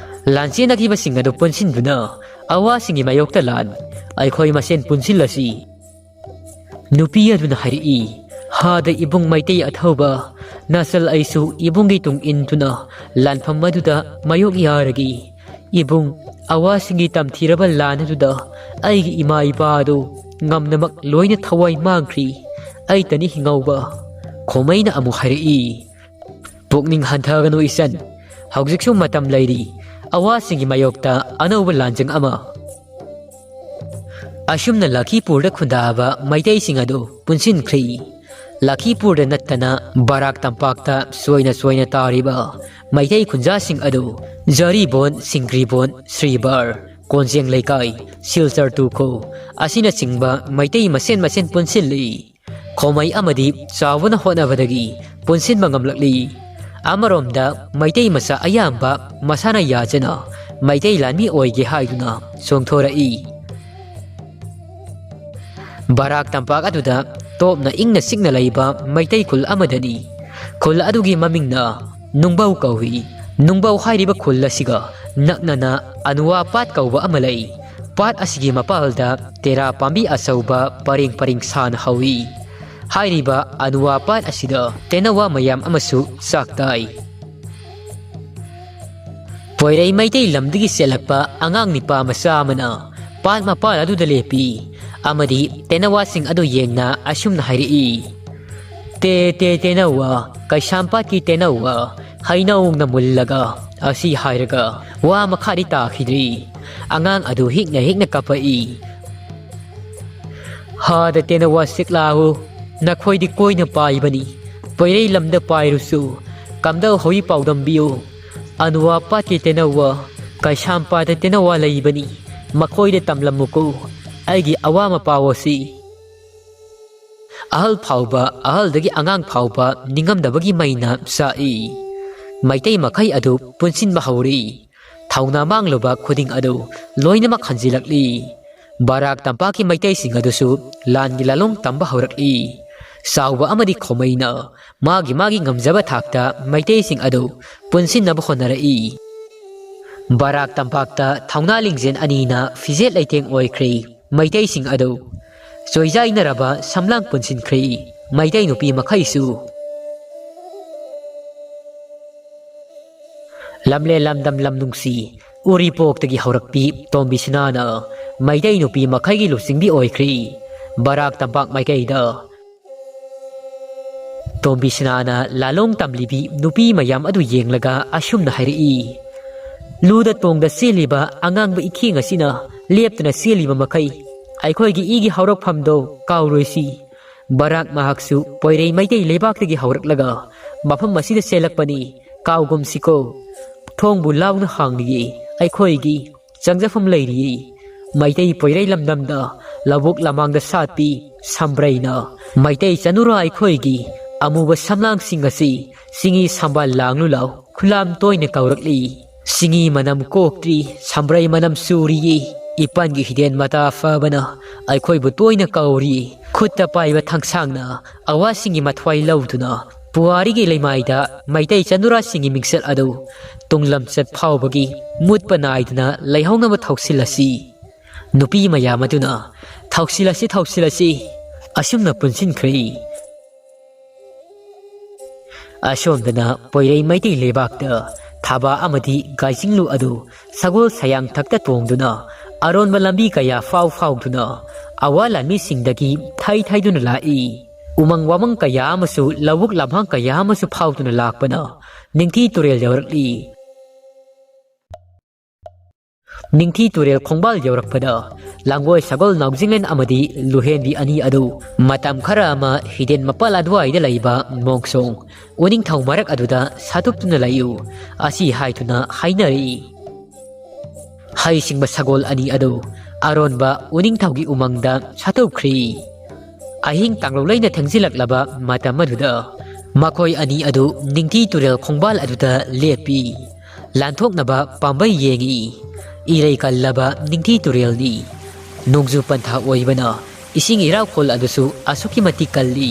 ꯂꯥꯟꯆꯦꯟꯅꯈꯤꯕꯁꯤꯡ ꯑꯗꯨ ꯄꯨꯟꯁꯤꯟꯗꯨꯅ ꯑꯋꯥꯁꯤꯡꯒꯤ ꯃꯥꯌꯣꯛꯇ ꯂꯥꯟ ꯑꯩꯈꯣꯏ ꯃꯁꯦꯟ ꯄꯨꯟꯁꯤꯜꯂꯁꯤ"꯫ ꯅꯨꯄꯤ ꯑꯗꯨꯅ ꯍꯥꯏꯔꯛꯏ, "ꯍꯥꯗ ꯏꯕꯨꯡ ꯃꯩꯇꯩ ꯑꯊꯧꯕ, ꯅꯆꯜ ꯑꯩꯁꯨ ꯏꯕꯨꯡꯒꯤ ꯇꯨꯡ ꯏꯟꯗꯨꯅ ꯂꯥꯟꯐꯝ ꯑꯗꯨꯗ ꯃꯥꯌꯣꯛ ꯌꯥꯔꯒꯦ꯫ ꯏꯕꯨꯡ, ꯑꯋꯥꯁꯤꯡꯒꯤ ꯇꯝꯊꯤꯔꯕ ꯂꯥꯟ ꯑꯗꯨꯗ ꯑꯩꯒꯤ ꯏꯃꯥ ꯏꯄꯥ ꯑꯗꯨ ꯉꯝꯅꯃꯛ ꯂꯣꯏꯅ ꯊꯋꯥꯏ ꯃꯥꯡꯈ꯭ꯔꯤ꯫ ꯑꯩꯇꯅꯤ ꯍꯤꯡꯍꯧꯕ"꯫ ꯈꯣꯃꯩꯅ ꯑꯃꯨꯛ ꯍꯥꯏꯔꯛꯏ, "ꯄꯨꯛꯅꯤꯡ ꯍꯟꯊꯒꯅꯨ ꯏꯆꯟ, ꯍꯧꯖꯤꯛꯁꯨ ꯃꯇꯝ ꯂꯩꯔꯤ꯫ ꯑꯋꯥꯁꯤꯡꯒꯤ ꯃꯥꯌꯣꯛꯇ ꯑꯅꯧꯕ ꯂꯥꯟꯖꯪ ꯑꯃ"꯫ ꯑꯁꯨꯝꯅ ꯂꯈꯤꯄꯨꯔꯗ ꯈꯨꯟꯗꯥꯕ ꯃꯩꯇꯩꯁꯤꯡ ꯑꯗꯨ ꯄꯨꯟꯁꯤꯟꯈ꯭ꯔꯤ꯫ ꯂꯈꯤꯄꯨꯔꯗ ꯅꯠꯇꯅ ꯕꯔꯥꯛ ꯇꯝꯄꯥꯛꯇ ꯆꯣꯏꯅ ꯆꯣꯏꯅ ꯇꯥꯔꯤꯕ ꯃꯩꯇꯩ ꯈꯨꯟꯖꯥꯁꯤꯡ ꯑꯗꯨ ꯖꯔꯤꯕꯣꯟ, ꯁꯤꯡꯒ꯭ꯔꯤꯕꯣꯟ, ꯁ꯭ꯔꯤꯕꯥꯔ, ꯀꯣꯟꯖꯦꯡ ꯂꯩꯀꯥꯏ, ꯁꯤꯜꯆꯔ ꯇꯨꯈꯣ ꯑꯁꯤꯅꯆꯤꯡꯕ ꯃꯩꯇꯩ ꯃꯁꯦꯟ ꯃꯁꯦꯟ ꯄꯨꯟꯁꯤꯜꯂꯤ꯫ ꯈꯣꯃꯩ ꯑꯃꯗꯤ ꯆꯥꯎꯕꯅ ꯍꯣꯠꯅꯕꯗꯒꯤ ꯄꯨꯟꯁꯤꯟꯕ ꯉꯝꯂꯛꯂꯤ꯫ ꯑꯃꯔꯣꯝꯗ ꯃꯩꯇꯩ ꯃꯆꯥ ꯑꯌꯥꯝꯕ ꯃꯁꯥꯅ ꯌꯥꯖꯅ ꯃꯩꯇꯩ ꯂꯥꯟꯃꯤ ꯑꯣꯏꯒꯦ ꯍꯥꯏꯗꯨꯅ ꯆꯣꯡꯊꯣꯔꯛꯏ꯫ ꯕꯔꯥꯛ ꯇꯝꯄꯥꯛ ꯑꯗꯨꯗ ꯇꯣꯞꯅ ꯏꯪꯅ ꯆꯤꯛꯅ ꯂꯩꯕ ꯃꯩꯇꯩ ꯈꯨꯜ ꯑꯃꯗꯅꯤ꯫ ꯈꯨꯜ ꯑꯗꯨꯒꯤ ꯃꯃꯤꯡꯅ ꯅꯨꯡꯕꯧ ꯀꯧꯏ꯫ ꯅꯨꯡꯕꯧ ꯍꯥꯏꯔꯤꯕ ꯈꯨꯜ ꯑꯁꯤꯒ ꯅꯛꯅꯅ ꯑꯅꯨꯋꯥ ꯄꯥꯠ ꯀꯧꯕ ꯑꯃ ꯂꯩ꯫ ꯄꯥꯠ ꯑꯁꯤꯒꯤ ꯃꯄꯥꯜꯗ ꯇꯦꯔꯥ ꯄꯥꯝꯕꯤ ꯑꯆꯧꯕ ꯄꯔꯦꯡ ꯄꯔꯦꯡ ꯁꯥꯅ ꯍꯧꯏ꯫ ꯍꯥꯏꯔꯤꯕ ꯑꯅꯨꯋꯥ ꯄꯥꯠ ꯑꯁꯤꯗ ꯇꯦꯅꯋꯥ ꯃꯌꯥꯝ ꯑꯃꯁꯨ ꯆꯥꯛ ꯇꯥꯏ꯫ ꯄꯣꯏꯔꯩ ꯃꯩꯇꯩ ꯂꯝꯗꯒꯤ ꯆꯦꯜꯂꯛꯄ ꯑꯉꯥꯡ ꯅꯤꯄꯥ ꯃꯆꯥ ꯑꯃꯅ ꯄꯥꯠ ꯃꯄꯥꯜ ꯑꯗꯨꯗ ꯂꯦꯞꯄꯤ ꯑꯃꯗꯤ ꯇꯦꯅꯋꯥꯁꯤꯡ ꯑꯗꯨ ꯌꯦꯡꯅ ꯑꯁꯨꯝꯅ ꯍꯥꯏꯔꯛꯏ, "ꯇꯦ ꯇꯦ ꯇꯦꯅꯋꯥ, ꯀꯩꯁꯥꯝꯄꯥꯠꯀꯤ ꯇꯦꯅꯋꯥ, ꯍꯩꯅꯧꯅ ꯃꯨꯜꯂꯒ ꯑꯁꯤ ꯍꯥꯏꯔꯒ ꯋꯥ ꯃꯈꯥꯗꯤ ꯇꯥꯈꯤꯗ꯭ꯔꯤ꯫ ꯑꯉꯥꯡ ꯑꯗꯨ ꯍꯤꯛꯅ ꯍꯤꯛꯅ ꯀꯞꯄꯛꯏ꯫ ꯍꯥꯗ ꯇꯦꯅꯋꯥ ꯁꯤꯛꯂꯥꯍꯨ, ꯅꯈꯣꯏꯗꯤ ꯀꯣꯏꯅ ꯄꯥꯏꯕꯅꯤ꯫ ꯄꯣꯏꯔꯩ ꯂꯝꯗ ꯄꯥꯏꯔꯨꯁꯨ, ꯀꯝꯗꯧ ꯍꯧꯏ ꯄꯥꯎꯗꯝꯕꯤꯌꯨ꯫ ꯑꯅꯨꯋꯥ ꯄꯥꯠꯀꯤ ꯇꯦꯅꯋꯥ, ꯀꯩꯁꯥꯝꯄꯥꯠꯇ ꯇꯦꯅꯋꯥ ꯂꯩꯕꯅꯤ꯫ ꯃꯈꯣꯏꯗ ꯇꯝꯂꯝꯃꯨꯀꯣ ꯑꯩꯒꯤ ꯑꯋꯥ ꯃꯄꯥꯎ ꯑꯁꯤ꯫ ꯑꯍꯜ ꯐꯥꯎꯕ, ꯑꯍꯜꯗꯒꯤ ꯑꯉꯥꯡ ꯐꯥꯎꯕ ꯅꯤꯡꯉꯝꯗꯕꯒꯤ ꯃꯩꯅ ꯆꯥꯛꯏ꯫ ꯃꯩꯇꯩ ꯃꯈꯩ ꯑꯗꯨ ꯄꯨꯟꯁꯤꯟꯕ ꯍꯧꯔꯤ꯫ ꯊꯧꯅꯥ ꯃꯥꯡꯂꯨꯕ ꯈꯨꯗꯤꯡ ꯑꯗꯨ ꯂꯣꯏꯅꯃꯛ ꯍꯟꯖꯤꯜꯂꯛꯂꯤ꯫ ꯕꯔꯥꯛ ꯇꯝꯄꯥꯛꯀꯤ ꯃꯩꯇꯩꯁꯤꯡ ꯑꯗꯨꯁꯨ ꯂꯥꯟꯒꯤ ꯂꯥꯂꯣꯡ ꯇꯝꯕ ꯍꯧꯔꯛꯂꯤ꯫ ꯆꯥꯎꯕ ꯑꯃꯗꯤ ꯈꯣꯃꯩꯅ ꯃꯥꯒꯤ ꯃꯥꯒꯤ ꯉꯝꯖꯕ ꯊꯥꯛꯇ ꯃꯩꯇꯩꯁꯤꯡ ꯑꯗꯨ ꯄꯨꯟꯁꯤꯟꯅꯕ ꯍꯣꯠꯅꯔꯛꯏ꯫ ꯕꯔꯥꯛ ꯇꯝꯄꯥꯛꯇ ꯊꯧꯅꯥ ꯂꯤꯡꯖꯦꯜ ꯑꯅꯤꯅ ꯐꯤꯖꯦꯠ ꯂꯩꯇꯦꯡ ꯑꯣꯏꯈ꯭ꯔꯦ꯫ ꯃꯩꯇꯩꯁꯤꯡ ꯑꯗꯨ ꯆꯣꯏꯖꯥꯏꯅꯔꯕ ꯁꯝꯂꯥꯡ ꯄꯨꯟꯁꯤꯟꯈ꯭ꯔꯦ꯫ ꯃꯩꯇꯩ ꯅꯨꯄꯤ ꯃꯈꯩꯁꯨ꯫ ꯂꯝꯂꯦꯟ ꯂꯝꯗꯝ ꯂꯝ ꯅꯨꯡꯁꯤ ꯎꯔꯤꯄꯣꯛꯇꯒꯤ ꯍꯧꯔꯛꯄꯤ ꯇꯣꯝꯕꯤꯁꯅꯥꯅ ꯃꯩꯇꯩ ꯅꯨꯄꯤ ꯃꯈꯩꯒꯤ ꯂꯨꯆꯤꯡꯕꯤ ꯑꯣꯏꯈ꯭ꯔꯤ꯫ ꯕꯔꯥꯛ ꯇꯝꯄꯥꯛ ꯃꯥꯏꯀꯩꯗ ꯇꯣꯝꯕꯤꯁꯅꯥꯅ ꯂꯥꯂꯣꯡ ꯇꯝꯂꯤꯕꯤ ꯅꯨꯄꯤ ꯃꯌꯥꯝ ꯑꯗꯨ ꯌꯦꯡꯂꯒ ꯑꯁꯨꯝꯅ ꯍꯥꯏꯔꯛꯏ, "ꯂꯨꯗ ꯇꯣꯡꯗ ꯆꯦꯜꯂꯤꯕ ꯑꯉꯥꯡꯕ ꯏꯈꯦꯡ ꯑꯁꯤꯅ ꯂꯦꯞꯇꯅ ꯆꯦꯜꯂꯤꯕ ꯃꯈꯩ ꯑꯩꯈꯣꯏꯒꯤ ꯏꯒꯤ ꯍꯧꯔꯛꯐꯝꯗꯣ ꯀꯥꯎꯔꯣꯏꯁꯤ꯫ ꯕꯔꯥꯛ ꯃꯍꯥꯛꯁꯨ ꯄꯣꯏꯔꯩ ꯃꯩꯇꯩ ꯂꯩꯕꯥꯛꯇꯒꯤ ꯍꯧꯔꯛꯂꯒ ꯃꯐꯝ ꯑꯁꯤꯗ ꯆꯦꯜꯂꯛꯄꯅꯤ꯫ ꯀꯥꯎꯒꯨꯝꯁꯤꯀꯣ꯫ ꯊꯣꯡꯕꯨ ꯂꯥꯎꯅ ꯍꯥꯡꯂꯤꯌꯦ ꯑꯩꯈꯣꯏꯒꯤ ꯆꯪꯖꯐꯝ ꯂꯩꯔꯤꯌꯦ꯫ ꯃꯩꯇꯩ ꯄꯣꯏꯔꯩ ꯂꯝꯗꯝꯗ ꯂꯧꯕꯨꯛ ꯂꯃꯥꯡꯗ ꯁꯥꯠꯄꯤ ꯁꯝꯕ꯭ꯔꯩꯅ ꯃꯩꯇꯩ ꯆꯅꯨꯔꯥ ꯑꯩꯈꯣꯏꯒꯤ ꯑꯃꯨꯕ ꯁꯝꯂꯥꯡꯁꯤꯡ ꯑꯁꯤ ꯆꯤꯡꯉꯤ ꯁꯝꯕꯥꯜ ꯂꯥꯡꯂꯨ ꯂꯥꯎ ꯈꯨꯂꯥꯝ ꯇꯣꯏꯅ ꯀꯧꯔꯛꯂꯤ꯫ ꯆꯤꯡꯉꯤ ꯃꯅꯝ ꯀꯣꯛꯇ꯭ꯔꯤ, ꯁꯝꯕ꯭ꯔꯩ ꯃꯅꯝ ꯆꯨꯔꯤꯌꯦ꯫ ꯏꯄꯥꯟꯒꯤ ꯍꯤꯗꯦꯟ ꯃꯇꯥ ꯐꯕꯅ ꯑꯩꯈꯣꯏꯕꯨ ꯇꯣꯏꯅ ꯀꯧꯔꯤ꯫ ꯈꯨꯠꯇ ꯄꯥꯏꯕ ꯊꯥꯡꯁꯥꯡꯅ ꯑꯋꯥꯁꯤꯡꯒꯤ ꯃꯊ꯭ꯋꯥꯏ ꯂꯧꯗꯨꯅ ꯄꯨꯋꯥꯔꯤꯒꯤ ꯂꯩꯃꯥꯏꯗ ꯃꯩꯇꯩ ꯆꯅꯨꯔꯥꯁꯤꯡꯒꯤ ꯃꯤꯡꯆꯠ ꯑꯗꯨ ꯇꯨꯡ ꯂꯝꯆꯠ ꯐꯥꯎꯕꯒꯤ ꯃꯨꯠꯄ ꯅꯥꯏꯗꯅ ꯂꯩꯍꯧꯅꯕ ꯊꯧꯁꯤꯜꯂꯁꯤ꯫ ꯅꯨꯄꯤ ꯃꯌꯥꯝ ꯑꯗꯨꯅ ꯊꯧꯁꯤꯜꯂꯁꯤ, ꯊꯧꯁꯤꯜꯂꯁꯤ, ꯑꯁꯨꯝꯅ ꯄꯨꯟꯁꯤꯟꯈ꯭ꯔꯦ꯫ ꯑꯁꯣꯝꯗꯅ ꯄꯣꯏꯔꯩ ꯃꯩꯇꯩ ꯂꯩꯕꯥꯛꯇ ꯊꯥꯕ ꯑꯃꯗꯤ ꯒꯥꯏꯖꯤꯡꯂꯨ ꯑꯗꯨ ꯁꯒꯣꯜ ꯁꯌꯥꯡꯊꯛꯇ ꯇꯣꯡꯗꯨꯅ ꯑꯔꯣꯟꯕ ꯂꯝꯕꯤ ꯀꯌꯥ ꯐꯥꯎ ꯐꯥꯎꯗꯨꯅ ꯑꯋꯥ ꯂꯥꯟꯃꯤꯁꯤꯡꯗꯒꯤ ꯊꯩ ꯊꯩꯗꯨꯅ ꯂꯥꯛꯏ꯫ ꯎꯃꯪ ꯋꯥꯃꯪ ꯀꯌꯥ ꯑꯃꯁꯨ, ꯂꯧꯕꯨꯛ ꯂꯝꯍꯥꯡ ꯀꯌꯥ ꯑꯃꯁꯨ ꯐꯥꯎꯗꯨꯅ ꯂꯥꯛꯄꯅ ꯅꯤꯡꯊꯤ ꯇꯨꯔꯦꯜ ꯌꯧꯔꯛꯂꯤ꯫ ꯅꯤꯡꯊꯤ ꯇꯨꯔꯦꯜ ꯈꯣꯡꯕꯥꯜ ꯌꯧꯔꯛꯄꯗ ꯂꯥꯡꯒꯣꯏ ꯁꯒꯣꯜ ꯅꯥꯎꯖꯤꯡꯂꯦꯟ ꯑꯃꯗꯤ ꯂꯨꯍꯦꯟꯕꯤ ꯑꯅꯤ ꯑꯗꯨ ꯃꯇꯝ ꯈꯔ ꯑꯃ ꯍꯤꯗꯦꯟ ꯃꯄꯥꯜ ꯑꯗꯨꯋꯥꯏꯗ ꯂꯩꯕ ꯃꯣꯡꯁꯣꯡ ꯎꯅꯤꯡꯊꯧ ꯃꯔꯛ ꯑꯗꯨꯗ ꯁꯥꯠꯇꯣꯛꯇꯨꯅ ꯂꯩꯌꯨ ꯑꯁꯤ ꯍꯥꯏꯗꯨꯅ ꯍꯥꯏꯅꯔꯛꯏ꯫ ꯍꯩ ꯁꯤꯡꯕ ꯁꯒꯣꯜ ꯑꯅꯤ ꯑꯗꯨ ꯑꯔꯣꯟꯕ ꯎꯅꯤꯡꯊꯧꯒꯤ ꯎꯃꯪꯗ ꯁꯥꯠꯇꯣꯛꯈ꯭ꯔꯤ꯫ ꯑꯍꯤꯡ ꯇꯥꯡꯂꯧ ꯂꯩꯅ ꯊꯦꯡꯖꯤꯜꯂꯛꯂꯕ ꯃꯇꯝ ꯑꯗꯨꯗ ꯃꯈꯣꯏ ꯑꯅꯤ ꯑꯗꯨ ꯅꯤꯡꯊꯤ ꯇꯨꯔꯦꯜ ꯈꯣꯡꯕꯥꯜ ꯑꯗꯨꯗ ꯂꯦꯞꯄꯤ꯫ ꯂꯥꯟꯊꯣꯛꯅꯕ ꯄꯥꯝꯕꯩ ꯌꯦꯡꯉꯤ꯫ ꯏꯔꯩ ꯀꯜꯂꯕ ꯅꯤꯡꯊꯤ ꯇꯨꯔꯦꯜꯅꯤ꯫ ꯅꯣꯡꯖꯨ ꯄꯟꯊꯥ ꯑꯣꯏꯕꯅ ꯏꯁꯤꯡ ꯏꯔꯥꯛꯈꯣꯜ ꯑꯗꯨꯁꯨ ꯑꯁꯨꯛꯀꯤ ꯃꯇꯤꯛ ꯀꯜꯂꯤ꯫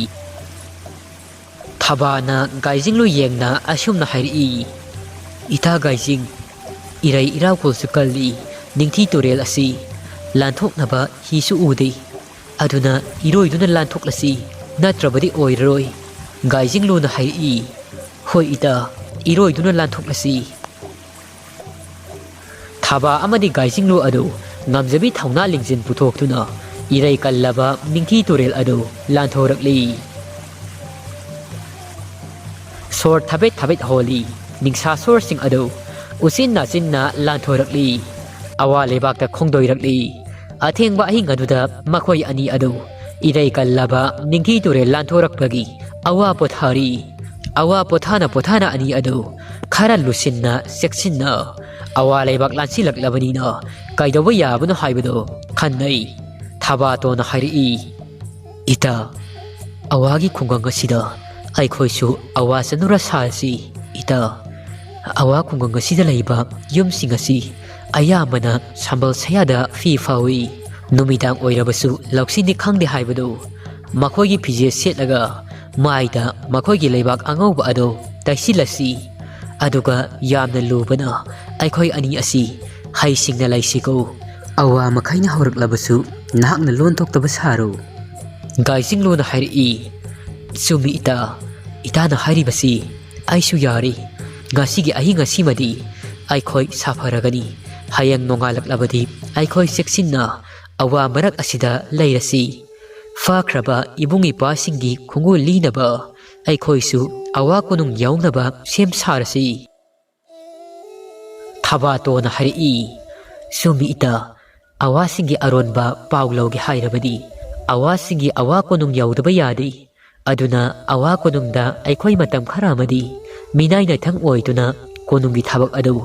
ꯊꯕꯥꯅ ꯒꯥꯏꯖꯤꯡꯂꯨ ꯌꯦꯡꯅ ꯑꯁꯨꯝꯅ ꯍꯥꯏꯔꯛꯏ, "ꯏꯇꯥ ꯒꯥꯏꯖꯤꯡ, ꯏꯔꯩ ꯏꯔꯥꯛꯈꯣꯜꯁꯨ ꯀꯜꯂꯤ, ꯅꯤꯡꯊꯤ ꯇꯨꯔꯦꯜ ꯑꯁꯤ ꯂꯥꯟꯊꯣꯛꯅꯕ ꯍꯤꯁꯨ ꯎꯗꯦ꯫ ꯑꯗꯨꯅ ꯏꯔꯣꯏꯗꯨꯅ ꯂꯥꯟꯊꯣꯛꯂꯁꯤ, ꯅꯠꯇ꯭ꯔꯕꯗꯤ ꯑꯣꯏꯔꯔꯣꯏ"꯫ ꯒꯥꯏꯖꯤꯡꯂꯨꯅ ꯍꯥꯏꯔꯛꯏ, "ꯍꯣꯏ ꯏꯇꯥ, ꯏꯔꯣꯏꯗꯨꯅ ꯂꯥꯟꯊꯣꯛꯂꯁꯤ"꯫ ꯊꯥꯕ ꯑꯃꯗꯤ ꯒꯥꯏꯖꯤꯡꯂꯨ ꯑꯗꯨ ꯉꯝꯖꯕꯤ ꯊꯧꯅꯥ ꯂꯤꯡꯖꯦꯜ ꯄꯨꯊꯣꯛꯇꯨꯅ ꯏꯔꯩ ꯀꯜꯂꯕ ꯅꯤꯡꯊꯤ ꯇꯨꯔꯦꯜ ꯑꯗꯨ ꯂꯥꯟꯊꯣꯔꯛꯂꯤ꯫ ꯁꯣꯔ ꯊꯕꯦꯠ ꯊꯕꯦꯠ ꯍꯣꯜꯂꯤ꯫ ꯅꯤꯡꯁꯥ ꯁꯣꯔꯁꯤꯡ ꯑꯗꯨ ꯎꯆꯤꯟ ꯅꯥꯆꯤꯟꯅ ꯂꯥꯟꯊꯣꯔꯛꯂꯤ꯫ ꯑꯋꯥ ꯂꯩꯕꯥꯛꯇ ꯈꯣꯡꯗꯣꯏꯔꯛꯂꯤ꯫ ꯑꯊꯦꯡꯕ ꯑꯍꯤꯡ ꯑꯗꯨꯗ ꯃꯈꯣꯏ ꯑꯅꯤ ꯑꯗꯨ ꯏꯔꯩ ꯀꯜꯂꯕ ꯅꯤꯡꯊꯤ ꯇꯨꯔꯦꯜ ꯂꯥꯟꯊꯣꯔꯛꯄꯒꯤ ꯑꯋꯥ ꯄꯣꯊꯥꯔꯤ꯫ ꯑꯋꯥ ꯄꯣꯊꯥꯅ ꯄꯣꯊꯥꯅ ꯑꯅꯤ ꯑꯗꯨ ꯈꯔ ꯂꯨꯁꯤꯟꯅ ꯆꯦꯛꯁꯤꯟꯅ, ꯑꯋꯥ ꯂꯩꯕꯥꯛ ꯂꯥꯟꯁꯤꯜꯂꯛꯂꯕꯅꯤꯅ ꯀꯩꯗꯧꯕ ꯌꯥꯕꯅꯣ ꯍꯥꯏꯕꯗꯨ ꯈꯟꯅꯩ꯫ ꯊꯕꯥꯇꯣꯟꯅ ꯍꯥꯏꯔꯛꯏ, "ꯏꯇꯥ, ꯑꯋꯥꯒꯤ ꯈꯨꯡꯒꯪ ꯑꯁꯤꯗ ꯑꯩꯈꯣꯏꯁꯨ ꯑꯋꯥ ꯆꯟꯅꯨꯔ ꯁꯥꯁꯤ꯫ ꯏꯇꯥ, ꯑꯋꯥ ꯈꯨꯡꯒꯪ ꯑꯁꯤꯗ ꯂꯩꯕ ꯌꯨꯝꯁꯤꯡ ꯑꯁꯤ ꯑꯌꯥꯝꯕꯅ ꯁꯝꯕꯜ ꯁꯌꯥꯗ ꯐꯤ ꯐꯥꯎꯏ꯫ ꯅꯨꯃꯤꯗꯥꯡ ꯑꯣꯏꯔꯕꯁꯨ ꯂꯧꯁꯤꯅꯤ ꯈꯪꯗꯦ ꯍꯥꯏꯕꯗꯨ ꯃꯈꯣꯏꯒꯤ ꯐꯤꯖꯦꯠ ꯁꯦꯠꯂꯒ ꯃꯥꯏꯗ ꯃꯈꯣꯏꯒꯤ ꯂꯩꯕꯥꯛ ꯑꯉꯧꯕ ꯑꯗꯨ ꯇꯩꯁꯤꯜꯂꯁꯤ꯫ ꯑꯗꯨꯒ ꯌꯥꯝꯅ ꯂꯨꯕꯅ ꯑꯩꯈꯣꯏ ꯑꯅꯤ ꯑꯁꯤ ꯍꯩꯁꯤꯡꯅ ꯂꯩꯁꯤꯀꯣ꯫ ꯑꯋꯥ ꯃꯈꯩꯅ ꯍꯧꯔꯛꯂꯕꯁꯨ ꯅꯍꯥꯛꯅ ꯂꯣꯟ ꯊꯣꯛꯇꯕ ꯁꯥꯔꯣ"꯫ ꯒꯥꯏꯖꯤꯡꯂꯨꯅ ꯍꯥꯏꯔꯛꯏ, "ꯆꯨꯝꯃꯤ ꯏꯇꯥ, ꯏꯇꯥꯅ ꯍꯥꯏꯔꯤꯕꯁꯤ ꯑꯩꯁꯨ ꯌꯥꯔꯤ꯫ ꯉꯁꯤꯒꯤ ꯑꯍꯤꯡ ꯑꯁꯤꯃꯗꯤ ꯑꯩꯈꯣꯏ ꯁꯥꯐꯔꯒꯅꯤ꯫ ꯍꯌꯦꯡ ꯅꯣꯡꯉꯥꯜꯂꯛꯂꯕꯗꯤ ꯑꯩꯈꯣꯏ ꯆꯦꯛꯁꯤꯟꯅ ꯑꯋꯥ ꯃꯔꯛ ꯑꯁꯤꯗ ꯂꯩꯔꯁꯤ"꯫ ꯐꯥꯈ꯭ꯔꯕ ꯏꯕꯨꯡ ꯏꯄ꯭ꯋꯥꯁꯤꯡꯒꯤ ꯈꯣꯡꯒꯨꯜ ꯂꯤꯅꯕ ꯑꯩꯈꯣꯏꯁꯨ ꯑꯋꯥ ꯀꯣꯅꯨꯡ ꯌꯧꯅꯕ ꯁꯦꯝ ꯁꯥꯔꯁꯤ꯫ ꯊꯕꯥꯇꯣꯟꯅ ꯍꯥꯏꯔꯛꯏ, "ꯆꯨꯝꯃꯤ ꯏꯇꯥ, ꯑꯋꯥꯁꯤꯡꯒꯤ ꯑꯔꯣꯟꯕ ꯄꯥꯎ ꯂꯧꯒꯦ ꯍꯥꯏꯔꯕꯗꯤ ꯑꯋꯥꯁꯤꯡꯒꯤ ꯑꯋꯥ ꯀꯣꯅꯨꯡ ꯌꯧꯗꯕ ꯌꯥꯗꯦ꯫ ꯑꯗꯨꯅ ꯑꯋꯥ ꯀꯣꯅꯨꯡꯗ ꯑꯩꯈꯣꯏ ꯃꯇꯝ ꯈꯔ ꯑꯃꯗꯤ ꯃꯤꯅꯥꯏ ꯅꯥꯏꯊꯪ ꯑꯣꯏꯗꯨꯅ ꯀꯣꯅꯨꯡꯒꯤ ꯊꯕꯛ ꯑꯗꯨ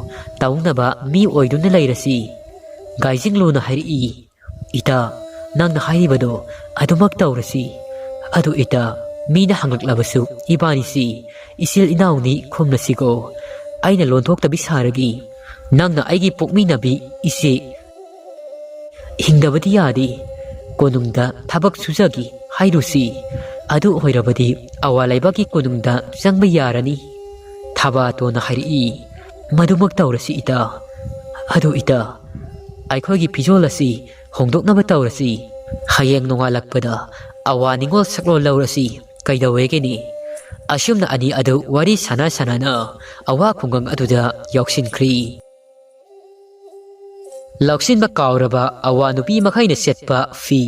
ꯇꯧꯅꯕ ꯃꯤ ꯑꯣꯏꯗꯨꯅ ꯂꯩꯔꯁꯤ꯫" ꯒꯥꯏꯖꯤꯡꯂꯨꯅ ꯍꯥꯏꯔꯛꯏ, "ꯏꯇꯥ, ꯅꯪꯅ ꯍꯥꯏꯔꯤꯕꯗꯣ ꯑꯗꯨꯃꯛ ꯇꯧꯔꯁꯤ꯫ ꯑꯗꯨ ꯏꯇꯥ, ꯃꯤꯅ ꯍꯪꯂꯛꯂꯕꯁꯨ ꯏꯕꯥꯅꯤꯁꯤ ꯏꯆꯤꯜ ꯏꯅꯥꯎꯅꯤ ꯈꯨꯝꯂꯁꯤꯀꯣ꯫ ꯑꯩꯅ ꯂꯣꯟꯊꯣꯛꯇꯕꯤ ꯁꯥꯔꯒꯦ꯫ ꯅꯪꯅ ꯑꯩꯒꯤ ꯄꯣꯛꯃꯤꯟꯅꯕꯤ ꯏꯆꯦ ꯍꯤꯡꯗꯕꯗꯤ ꯌꯥꯗꯦ꯫ ꯀꯣꯅꯨꯡꯗ ꯊꯕꯛ ꯁꯨꯖꯒꯦ ꯍꯥꯏꯔꯨꯁꯤ꯫ ꯑꯗꯨ ꯑꯣꯏꯔꯕꯗꯤ ꯑꯋꯥ ꯂꯩꯕꯥꯛꯀꯤ ꯀꯣꯅꯨꯡꯗ ꯆꯪꯕ ꯌꯥꯔꯅꯤ꯫" ꯊꯕꯥꯇꯣꯟꯅ ꯍꯥꯏꯔꯛꯏ, "ꯃꯗꯨꯃꯛ ꯇꯧꯔꯁꯤ ꯏꯇꯥ꯫ ꯑꯗꯨ ꯏꯇꯥ, ꯑꯩꯈꯣꯏꯒꯤ ꯐꯤꯖꯣꯜ ꯑꯁꯤ ꯍꯣꯡꯗꯣꯛꯅꯕ ꯇꯧꯔꯁꯤ꯫ ꯍꯌꯦꯡ ꯅꯣꯡꯉꯥꯜꯂꯛꯄꯗ ꯑꯋꯥ ꯅꯤꯡꯉꯣꯜ ꯁꯛꯂꯣꯟ ꯂꯧꯔꯁꯤ꯫ ꯀꯩꯗꯧꯋꯦꯒꯦꯅꯦ?" ꯑꯁꯨꯝꯅ ꯑꯅꯤ ꯑꯗꯨ ꯋꯥꯔꯤ ꯁꯥꯟꯅ ꯁꯥꯟꯅꯅ ꯑꯋꯥ ꯈꯨꯡꯒꯪ ꯑꯗꯨꯗ ꯌꯧꯁꯤꯟꯈ꯭ꯔꯤ꯫ ꯂꯧꯁꯤꯟꯕ ꯀꯥꯎꯔꯕ ꯑꯋꯥ ꯅꯨꯄꯤ ꯃꯈꯩꯅ ꯁꯦꯠꯄ ꯐꯤ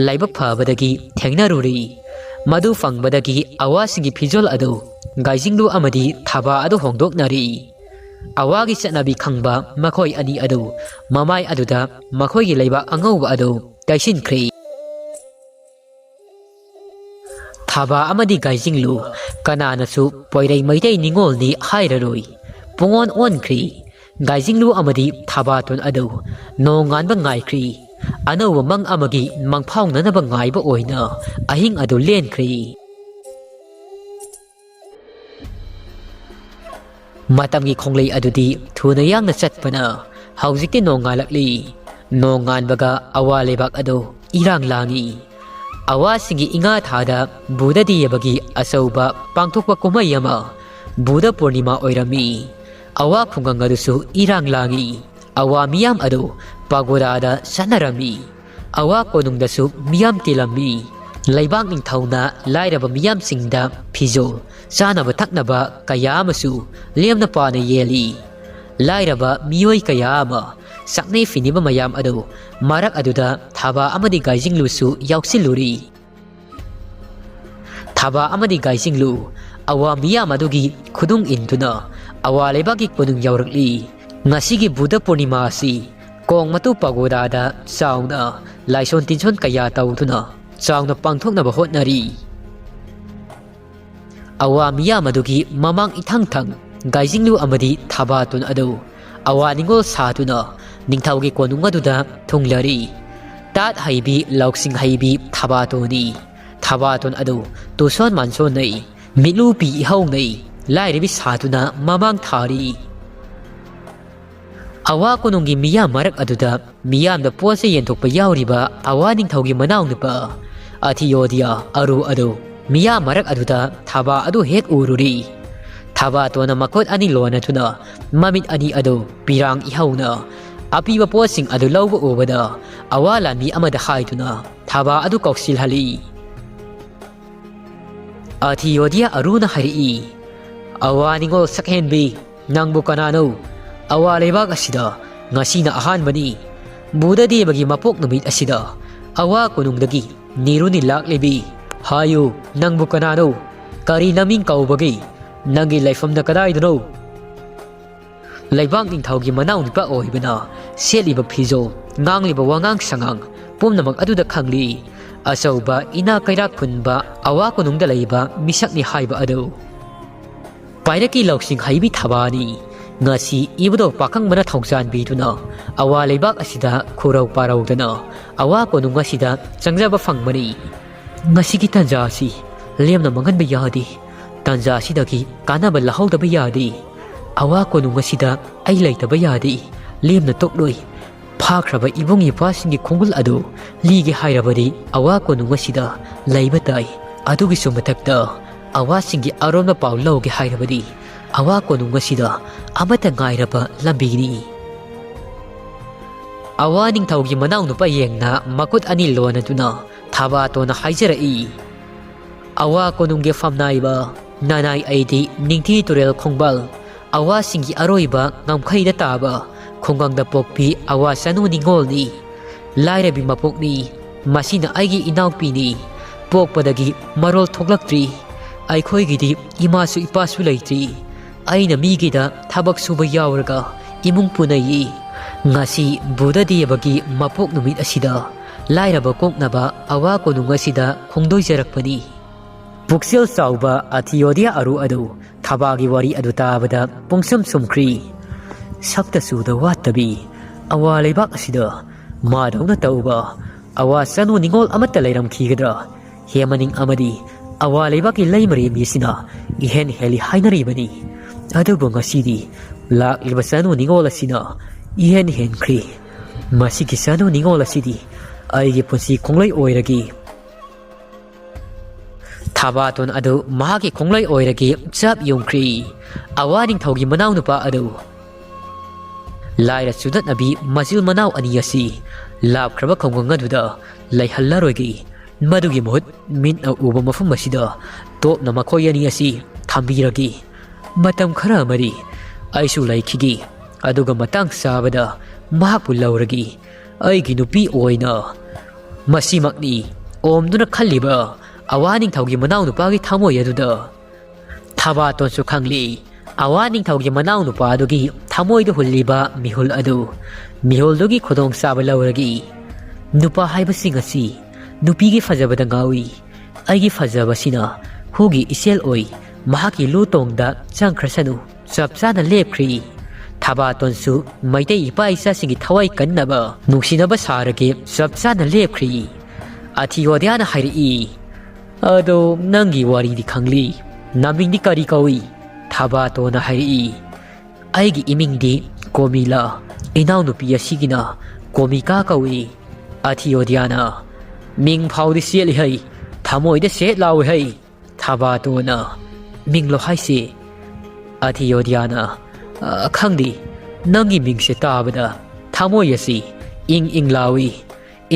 ꯂꯥꯏꯕꯛ ꯐꯕꯗꯒꯤ ꯊꯦꯡꯅꯔꯨꯔꯤ꯫ ꯃꯗꯨ ꯐꯪꯕꯗꯒꯤ ꯑꯋꯥꯁꯤꯡꯒꯤ ꯐꯤꯖꯣꯜ ꯑꯗꯨ ꯒꯥꯏꯖꯤꯡꯂꯨ ꯑꯃꯗꯤ ꯊꯕꯥ ꯑꯗꯨ ꯍꯣꯡꯗꯣꯛꯅꯔꯤ꯫ ꯑꯋꯥꯒꯤ ꯆꯠꯅꯕꯤ ꯈꯪꯕ ꯃꯈꯣꯏ ꯑꯅꯤ ꯑꯗꯨ ꯃꯃꯥꯏ ꯑꯗꯨꯗ ꯃꯈꯣꯏꯒꯤ ꯂꯩꯕꯥꯛ ꯑꯉꯧꯕ ꯑꯗꯨ ꯇꯩꯁꯤꯟꯈ꯭ꯔꯦ꯫ ꯊꯥꯕꯥ ꯑꯃꯗꯤ ꯒꯥꯏꯖꯤꯡꯂꯨ ꯀꯅꯥꯅꯁꯨ ꯄꯣꯏꯔꯩ ꯃꯩꯇꯩ ꯅꯤꯉꯣꯜꯅꯤ ꯍꯥꯏꯔꯔꯣꯏ꯫ ꯄꯨꯡꯑꯣꯟ ꯑꯣꯟꯈ꯭ꯔꯦ꯫ ꯒꯥꯏꯖꯤꯡꯂꯨ ꯑꯃꯗꯤ ꯊꯥꯕꯥꯇꯣꯟ ꯑꯗꯨ ꯅꯣꯡꯉꯥꯟꯕ ꯉꯥꯏꯈ꯭ꯔꯦ꯫ ꯑꯅꯧꯕ ꯃꯪ ꯑꯃꯒꯤ ꯃꯪꯐꯥꯎꯅꯅꯕ ꯉꯥꯏꯕ ꯑꯣꯏꯅ ꯑꯍꯤꯡ ꯑꯗꯨ ꯂꯦꯟꯈ꯭ꯔꯦ꯫ ꯃꯇꯝꯒꯤ ꯈꯣꯡꯂꯩ ꯑꯗꯨꯗꯤ ꯊꯨꯅ ꯌꯥꯡꯅ ꯆꯠꯄꯅ ꯍꯧꯖꯤꯛꯇꯤ ꯅꯣꯡꯉꯥꯜꯂꯛꯂꯤ꯫ ꯅꯣꯡꯉꯥꯟꯕꯒ ꯑꯋꯥ ꯂꯩꯕꯥꯛ ꯑꯗꯨ ꯏꯔꯥꯡ ꯂꯥꯡꯏ꯫ ꯑꯋꯥꯁꯤꯡꯒꯤ ꯏꯉꯥ ꯊꯥꯗ ꯕꯨꯙ ꯗꯦꯕꯒꯤ ꯑꯆꯧꯕ ꯄꯥꯡꯊꯣꯛꯄ ꯀꯨꯝꯍꯩ ꯑꯃ ꯕꯨꯙ ꯄꯨꯔꯅꯤꯃꯥ ꯑꯣꯏꯔꯝꯃꯤ꯫ ꯑꯋꯥ ꯈꯨꯡꯒꯪ ꯑꯗꯨꯁꯨ ꯏꯔꯥꯡ ꯂꯥꯡꯏ꯫ ꯑꯋꯥ ꯃꯤꯌꯥꯝ ꯑꯗꯨ ꯄꯥꯒꯣꯗꯥꯗ ꯆꯠꯅꯔꯝꯃꯤ꯫ ꯑꯋꯥ ꯀꯣꯅꯨꯡꯗꯁꯨ ꯃꯤꯌꯥꯝ ꯇꯤꯜꯂꯝꯃꯤ꯫ ꯂꯩꯕꯥꯛ ꯅꯤꯡꯊꯧꯅ ꯂꯥꯏꯔꯕ ꯃꯤꯌꯥꯝꯁꯤꯡꯗ ꯐꯤꯖꯣꯜ, ꯆꯥꯅꯕ ꯊꯛꯅꯕ ꯀꯌꯥ ꯑꯃꯁꯨ ꯂꯦꯝꯅ ꯄꯥꯅ ꯌꯦꯜꯂꯤ꯫ ꯂꯥꯏꯔꯕ ꯃꯤꯑꯣꯏ ꯀꯌꯥ ꯑꯃ ꯆꯥꯛꯅꯤ ꯐꯤꯅꯤꯕ ꯃꯌꯥꯝ ꯑꯗꯨ ꯃꯔꯛ ꯑꯗꯨꯗ ꯊꯥꯕꯥ ꯑꯃꯗꯤ ꯒꯥꯏꯖꯤꯡꯂꯨꯁꯨ ꯌꯥꯎꯁꯤꯜꯂꯨꯔꯤ꯫ ꯊꯕꯥ ꯑꯃꯗꯤ ꯒꯥꯏꯖꯤꯡꯂꯨ ꯑꯋꯥ ꯃꯤꯌꯥꯝ ꯑꯗꯨꯒꯤ ꯈꯨꯗꯨꯡ ꯏꯟꯗꯨꯅ ꯑꯋꯥ ꯂꯩꯕꯥꯛꯀꯤ ꯀꯣꯅꯨꯡ ꯌꯧꯔꯛꯂꯤ꯫ ꯉꯁꯤꯒꯤ ꯕꯨꯙ ꯄꯨꯔꯅꯤꯃꯥ ꯑꯁꯤ ꯀꯣꯡꯃꯇꯨ ꯄꯒꯣꯗꯥꯗ ꯆꯥꯎꯅ ꯂꯥꯏꯁꯣꯟ ꯇꯤꯟꯁꯣꯟ ꯀꯌꯥ ꯇꯧꯗꯨꯅ ꯆꯥꯎꯅ ꯄꯥꯡꯊꯣꯛꯅꯕ ꯍꯣꯠꯅꯔꯤ꯫ ꯑꯋꯥ ꯃꯤꯌꯥꯝ ꯑꯗꯨꯒꯤ ꯃꯃꯥꯡ ꯏꯊꯪ ꯊꯪ ꯒꯥꯏꯖꯤꯡꯂꯨ ꯑꯃꯗꯤ ꯊꯕꯥꯇꯣꯟ ꯑꯗꯨ ꯑꯋꯥ ꯅꯤꯡꯉꯣꯜ ꯁꯥꯗꯨꯅ ꯅꯤꯡꯊꯧꯒꯤ ꯀꯣꯅꯨꯡ ꯑꯗꯨꯗ ꯊꯨꯡꯂꯔꯤ꯫ ꯇꯥꯠ ꯍꯩꯕꯤ ꯂꯧꯁꯤꯡ ꯍꯩꯕꯤ ꯊꯕꯥꯇꯣꯟꯅꯤ꯫ ꯊꯕꯥꯇꯣꯟ ꯑꯗꯨ ꯇꯨꯁꯣꯟ ꯃꯥꯟꯁꯣꯟꯅꯩ, ꯃꯤꯠꯂꯨ ꯄꯤ ꯏꯍꯧꯅꯩ, ꯂꯥꯏꯔꯕꯤ ꯁꯥꯗꯨꯅ ꯃꯃꯥꯡ ꯊꯥꯔꯤ꯫ ꯑꯋꯥ ꯀꯣꯅꯨꯡꯒꯤ ꯃꯤꯌꯥꯝ ꯃꯔꯛ ꯑꯗꯨꯗ ꯃꯤꯌꯥꯝꯗ ꯄꯣꯠ ꯆꯩ ꯌꯦꯟꯊꯣꯛꯄ ꯌꯥꯎꯔꯤꯕ ꯑꯋꯥ ꯅꯤꯡꯊꯧꯒꯤ ꯃꯅꯥꯎꯅꯨꯄꯥ ꯑꯊꯤꯌꯣꯗꯤꯌꯥ ꯑꯔꯨ ꯑꯗꯨ ꯃꯤꯌꯥꯝ ꯃꯔꯛ ꯑꯗꯨꯗ ꯊꯕꯥ ꯑꯗꯨ ꯍꯦꯛ ꯎꯔꯨꯔꯤ꯫ ꯊꯕꯥꯇꯣꯟꯅ ꯃꯈꯨꯠ ꯑꯅꯤ ꯂꯣꯟꯅꯗꯨꯅ ꯃꯃꯤꯠ ꯑꯅꯤ ꯑꯗꯨ ꯄꯤꯔꯥꯡ ꯏꯍꯧꯅ ꯑꯄꯤꯕ ꯄꯣꯠꯁꯤꯡ ꯑꯗꯨ ꯂꯧꯕ ꯎꯕꯗ ꯑꯋꯥ ꯂꯥꯟꯃꯤ ꯑꯃꯗ ꯍꯥꯏꯗꯨꯅ ꯊꯕꯥ ꯑꯗꯨ ꯀꯧꯁꯤꯜꯍꯜꯂꯤ꯫ ꯑꯊꯤꯌꯣꯗꯤꯌꯥ ꯑꯔꯨꯅ ꯍꯥꯏꯔꯛꯏ, "ꯑꯋꯥ ꯅꯤꯡꯉꯣꯜ ꯁꯛꯍꯦꯟꯕꯤ, ꯅꯪꯕꯨ ꯀꯅꯥꯅꯣ? ꯑꯋꯥ ꯂꯩꯕꯥꯛ ꯑꯁꯤꯗ ꯉꯁꯤꯅ ꯑꯍꯥꯟꯕꯅꯤ꯫ ꯕꯨꯙ ꯗꯦꯕꯒꯤ ꯃꯄꯣꯛ ꯅꯨꯃꯤꯠ ꯑꯁꯤꯗ ꯑꯋꯥ ꯀꯣꯅꯨꯡꯗꯒꯤ ꯅꯤꯔꯨꯅꯤ ꯂꯥꯛꯂꯤꯕꯤ꯫ ꯍꯥꯏꯌꯨ, ꯅꯪꯕꯨ ꯀꯅꯥꯅꯣ? ꯀꯔꯤ ꯅꯃꯤꯡ ꯀꯧꯕꯒꯦ? ꯅꯪꯒꯤ ꯂꯩꯐꯝꯅ ꯀꯗꯥꯏꯗꯅꯣ?" ꯂꯩꯕꯥꯛ ꯅꯤꯡꯊꯧꯒꯤ ꯃꯅꯥꯎ ꯅꯨꯄꯥ ꯑꯣꯏꯕꯅ ꯁꯦꯠꯂꯤꯕ ꯐꯤꯖꯣꯜ, ꯉꯥꯡꯂꯤꯕ ꯋꯥꯉꯥꯡ ꯁꯉꯥꯡ ꯄꯨꯝꯅꯃꯛ ꯑꯗꯨꯗ ꯈꯪꯂꯤ꯫ ꯑꯆꯧꯕ ꯏꯅꯥ ꯀꯩꯔꯥꯛ ꯈꯨꯟꯕ ꯑꯋꯥ ꯀꯣꯅꯨꯡꯗ ꯂꯩꯕ ꯃꯤꯁꯛꯅꯤ ꯍꯥꯏꯕ ꯑꯗꯨ꯫ ꯄꯥꯏꯔꯛꯀꯤ ꯂꯧꯁꯤꯡ ꯍꯩꯕꯤ ꯊꯕꯥꯅꯤ꯫ ꯉꯁꯤ ꯏꯕꯨꯙꯧ ꯄꯥꯈꯪꯕꯅ ꯊꯧꯖꯥꯟꯕꯤꯗꯨꯅ ꯑꯋꯥ ꯂꯩꯕꯥꯛ ꯑꯁꯤꯗ ꯈꯨꯔꯧ ꯄꯥꯔꯧꯗꯅ ꯑꯋꯥ ꯀꯣꯅꯨꯡ ꯑꯁꯤꯗ ꯆꯪꯖꯕ ꯐꯪꯕꯅꯤ꯫ ꯉꯁꯤꯒꯤ ꯇꯥꯟꯖꯥ ꯑꯁꯤ ꯂꯦꯝꯅ ꯃꯥꯡꯍꯟꯕ ꯌꯥꯗꯦ꯫ ꯇꯥꯟꯖꯥ ꯑꯁꯤꯗꯒꯤ ꯀꯥꯟꯅꯕ ꯂꯧꯍꯧꯗꯕ ꯌꯥꯗꯦ꯫ ꯑꯋꯥ ꯀꯣꯅꯨꯡ ꯑꯁꯤꯗ ꯑꯩ ꯂꯩꯇꯕ ꯌꯥꯗꯦ꯫ ꯂꯦꯝꯅ ꯇꯣꯛꯂꯣꯏ꯫ ꯐꯥꯈ꯭ꯔꯕ ꯏꯕꯨꯡ ꯏꯄ꯭ꯋꯥꯁꯤꯡꯒꯤ ꯈꯣꯡꯒꯨꯜ ꯑꯗꯨ ꯂꯤꯒꯦ ꯍꯥꯏꯔꯕꯗꯤ ꯑꯋꯥ ꯀꯣꯅꯨꯡ ꯑꯁꯤꯗ ꯂꯩꯕ ꯇꯥꯏ꯫ ꯑꯗꯨꯒꯤꯁꯨ ꯃꯊꯛꯇ ꯑꯋꯥꯁꯤꯡꯒꯤ ꯑꯔꯣꯟꯕ ꯄꯥꯎ ꯂꯧꯒꯦ ꯍꯥꯏꯔꯕꯗꯤ ꯑꯋꯥ ꯀꯣꯅꯨꯡ ꯑꯁꯤꯗ ꯑꯃꯠꯇ ꯉꯥꯏꯔꯕ ꯂꯝꯕꯤꯅꯤ꯫ ꯑꯋꯥ ꯅꯤꯡꯊꯧꯒꯤ ꯃꯅꯥꯎꯅꯨꯄꯥ ꯌꯦꯡꯅ ꯃꯈꯨꯠ ꯑꯅꯤ ꯂꯣꯟꯅꯗꯨꯅ ꯊꯕꯥꯇꯣꯟꯅ ꯍꯥꯏꯖꯔꯛꯏ, "ꯑꯋꯥ ꯀꯣꯅꯨꯡꯒꯤ ꯐꯝꯅꯥꯏꯕ ꯅꯅꯥꯏ ꯑꯩꯗꯤ ꯅꯤꯡꯊꯤ ꯇꯨꯔꯦꯜ ꯈꯣꯡꯕꯥꯜ ꯑꯋꯥꯁꯤꯡꯒꯤ ꯑꯔꯣꯏꯕ ꯉꯝꯈꯩꯗ ꯇꯥꯕ ꯈꯨꯡꯒꯪꯗ ꯄꯣꯛꯄꯤ ꯑꯋꯥ ꯆꯅꯨ ꯅꯤꯡꯉꯣꯜꯅꯤ꯫ ꯂꯥꯏꯔꯕꯤ ꯃꯄꯣꯛꯅꯤ꯫ ꯃꯁꯤꯅ ꯑꯩꯒꯤ ꯏꯅꯥꯎꯄꯤꯅꯤ꯫ ꯄꯣꯛꯄꯗꯒꯤ ꯃꯔꯣꯜ ꯊꯣꯛꯂꯛꯇ꯭ꯔꯤ꯫ ꯑꯩꯈꯣꯏꯒꯤꯗꯤ ꯏꯃꯥꯁꯨ ꯏꯄꯥꯁꯨ ꯂꯩꯇ꯭ꯔꯤ꯫ ꯑꯩꯅ ꯃꯤꯒꯤꯗ ꯊꯕꯛ ꯁꯨꯕ ꯌꯥꯎꯔꯒ ꯏꯃꯨꯡ ꯄꯨꯅꯩ꯫ ꯉꯁꯤ ꯕꯨꯙ ꯗꯦꯕꯒꯤ ꯃꯄꯣꯛ ꯅꯨꯃꯤꯠ ꯑꯁꯤꯗ ꯂꯥꯏꯔꯕ ꯀꯣꯛꯅꯕ ꯑꯋꯥ ꯀꯣꯅꯨꯡ ꯑꯁꯤꯗ ꯈꯣꯡꯗꯣꯏꯖꯔꯛꯄꯅꯤ꯫ ꯄꯨꯛꯆꯦꯜ ꯆꯥꯎꯕ ꯑꯊꯤꯌꯣꯗꯤꯌꯥ ꯑꯔꯨ ꯑꯗꯨ ꯊꯕꯥꯒꯤ ꯋꯥꯔꯤ ꯑꯗꯨ ꯇꯥꯕꯗ ꯄꯨꯡꯁꯨꯝ ꯁꯨꯝꯈ꯭ꯔꯤ꯫ ꯁꯛꯇ ꯆꯨꯗ ꯋꯥꯠꯇꯕꯤ ꯑꯋꯥ ꯂꯩꯕꯥꯛ ꯑꯁꯤꯗ ꯃꯥꯗꯧꯅ ꯇꯧꯕ ꯑꯋꯥ ꯆꯅꯨ ꯅꯤꯉꯣꯜ ꯑꯃꯠꯇ ꯂꯩꯔꯝꯈꯤꯒꯗ꯭ꯔꯥ? ꯍꯦꯃꯅꯤꯡ ꯑꯃꯗꯤ ꯑꯋꯥ ꯂꯩꯕꯥꯛꯀꯤ ꯂꯩꯃꯔꯦꯝꯕꯤꯁꯤꯅ ꯏꯍꯦꯟ ꯍꯦꯜꯂꯤ ꯍꯥꯏꯅꯔꯤꯕꯅꯤ꯫ ꯑꯗꯨꯕꯨ ꯉꯁꯤꯗꯤ ꯂꯥꯛꯂꯤꯕ ꯆꯅꯨ ꯅꯤꯉꯣꯜ ꯑꯁꯤꯅ ꯏꯍꯦꯟ ꯍꯦꯟꯈ꯭ꯔꯤ꯫ ꯃꯁꯤꯒꯤ ꯆꯅꯨ ꯅꯤꯉꯣꯜ ꯑꯁꯤꯗꯤ ꯑꯩꯒꯤ ꯄꯨꯟꯁꯤ ꯈꯣꯡꯂꯩ ꯑꯣꯏꯔꯒꯦ꯫ ꯊꯕꯥꯇꯣꯟ ꯑꯗꯨ ꯃꯍꯥꯛꯀꯤ ꯈꯣꯡꯂꯩ ꯑꯣꯏꯔꯒꯦ ꯆꯞ ꯌꯨꯡꯈ꯭ꯔꯤ꯫ ꯑꯋꯥ ꯅꯤꯡꯊꯧꯒꯤ ꯃꯅꯥꯎꯅꯨꯄꯥ ꯑꯗꯨ ꯂꯥꯏꯔ ꯆꯨꯗꯠꯅꯕꯤ ꯃꯆꯤꯜ ꯃꯅꯥꯎ ꯑꯅꯤ ꯑꯁꯤ ꯂꯥꯞꯈ꯭ꯔꯕ ꯈꯨꯡꯒꯪ ꯑꯗꯨꯗ ꯂꯩꯍꯜꯂꯔꯣꯏꯒꯦ꯫ ꯃꯗꯨꯒꯤ ꯃꯍꯨꯠ ꯃꯤꯠꯅ ꯎꯕ ꯃꯐꯝ ꯑꯁꯤꯗ ꯇꯣꯞꯅ ꯃꯈꯣꯏ ꯑꯅꯤ ꯑꯁꯤ ꯊꯝꯕꯤꯔꯒꯦ꯫ ꯃꯇꯝ ꯈꯔ ꯑꯃꯗꯤ ꯑꯩꯁꯨ ꯂꯩꯈꯤꯒꯦ, ꯑꯗꯨꯒ ꯃꯇꯥꯡ ꯆꯥꯕꯗ ꯃꯍꯥꯛꯄꯨ ꯂꯧꯔꯒꯦ꯫ ꯑꯩꯒꯤ ꯅꯨꯄꯤ ꯑꯣꯏꯅ꯫ ꯃꯁꯤꯃꯛꯅꯤ ꯑꯣꯝꯗꯨꯅ ꯈꯜꯂꯤꯕ ꯑꯋꯥ ꯅꯤꯡꯊꯧꯒꯤ ꯃꯅꯥꯎꯅꯨꯄꯥꯒꯤ ꯊꯃꯣꯏ ꯑꯗꯨꯗ꯫ ꯊꯕꯥꯇꯣꯟꯁꯨ ꯈꯪꯂꯤ꯫ ꯑꯋꯥ ꯅꯤꯡꯊꯧꯒꯤ ꯃꯅꯥꯎꯅꯨꯄꯥ ꯑꯗꯨꯒꯤ ꯊꯃꯣꯏꯗ ꯍꯨꯜꯂꯤꯕ ꯃꯤꯍꯨꯜ ꯑꯗꯨ꯫ ꯃꯤꯍꯨꯜꯗꯨꯒꯤ ꯈꯨꯗꯣꯡꯆꯥꯕ ꯂꯧꯔꯒ ꯅꯨꯄꯥ ꯍꯥꯏꯕꯁꯤꯡ ꯑꯁꯤ ꯅꯨꯄꯤꯒꯤ ꯐꯖꯕꯗ ꯉꯥꯎꯏ꯫ ꯑꯩꯒꯤ ꯐꯖꯕꯁꯤꯅ ꯍꯨꯒꯤ ꯏꯆꯦꯜ ꯑꯣꯏ ꯃꯍꯥꯛꯀꯤ ꯂꯨ ꯇꯣꯡꯗ ꯆꯪꯈ꯭ꯔꯁꯅꯨ꯫ ꯆꯞ ꯆꯥꯅ ꯂꯦꯞꯈ꯭ꯔꯤ꯫ ꯊꯕꯥꯇꯣꯟꯁꯨ ꯃꯩꯇꯩ ꯏꯄꯥ ꯏꯆꯥꯁꯤꯡꯒꯤ ꯊꯋꯥꯏ ꯀꯟꯅꯕ ꯅꯨꯡꯁꯤꯅꯕ ꯁꯥꯔꯒꯦ ꯆꯞ ꯆꯥꯅ ꯂꯦꯞꯈ꯭ꯔꯤ꯫ ꯑꯊꯤꯌꯣꯗꯤꯌꯥꯅ ꯍꯥꯏꯔꯛꯏ꯫ ꯑꯗꯣ ꯅꯪꯒꯤ ꯋꯥꯔꯤꯗꯤ ꯈꯪꯂꯤ꯫ ꯅꯃꯤꯡꯗꯤ ꯀꯔꯤ ꯀꯧꯏ? ꯊꯕꯥꯇꯣꯟꯅ ꯍꯥꯏꯔꯛꯏ꯫ ꯑꯩꯒꯤ ꯏꯃꯤꯡꯗꯤ ꯀꯣꯃꯤꯂꯥ, ꯏꯅꯥꯎꯅꯨꯄꯤ ꯑꯁꯤꯒꯤꯅ ꯀꯣꯃꯤꯀꯥ ꯀꯧꯏ꯫ ꯑꯊꯤꯌꯣꯗꯤꯌꯥꯅ, ꯃꯤꯡ ꯐꯥꯎꯗꯤ ꯆꯦꯠꯂꯤ ꯍꯩ, ꯊꯃꯣꯏꯗ ꯁꯦꯠ ꯂꯥꯎꯏ ꯍꯩ꯫ ꯊꯕꯥꯇꯣꯟꯅ, ꯃꯤꯡꯂꯣ ꯍꯥꯏꯁꯦ? ꯑꯊꯤꯌꯣꯗꯤꯌꯥꯅ, "ꯑ, ꯈꯪꯗꯦ, ꯅꯪꯒꯤ ꯃꯤꯡꯁꯦ ꯇꯥꯕꯗ ꯊꯃꯣꯏ ꯑꯁꯤ ꯏꯪ ꯏꯪ ꯂꯥꯎꯏ꯫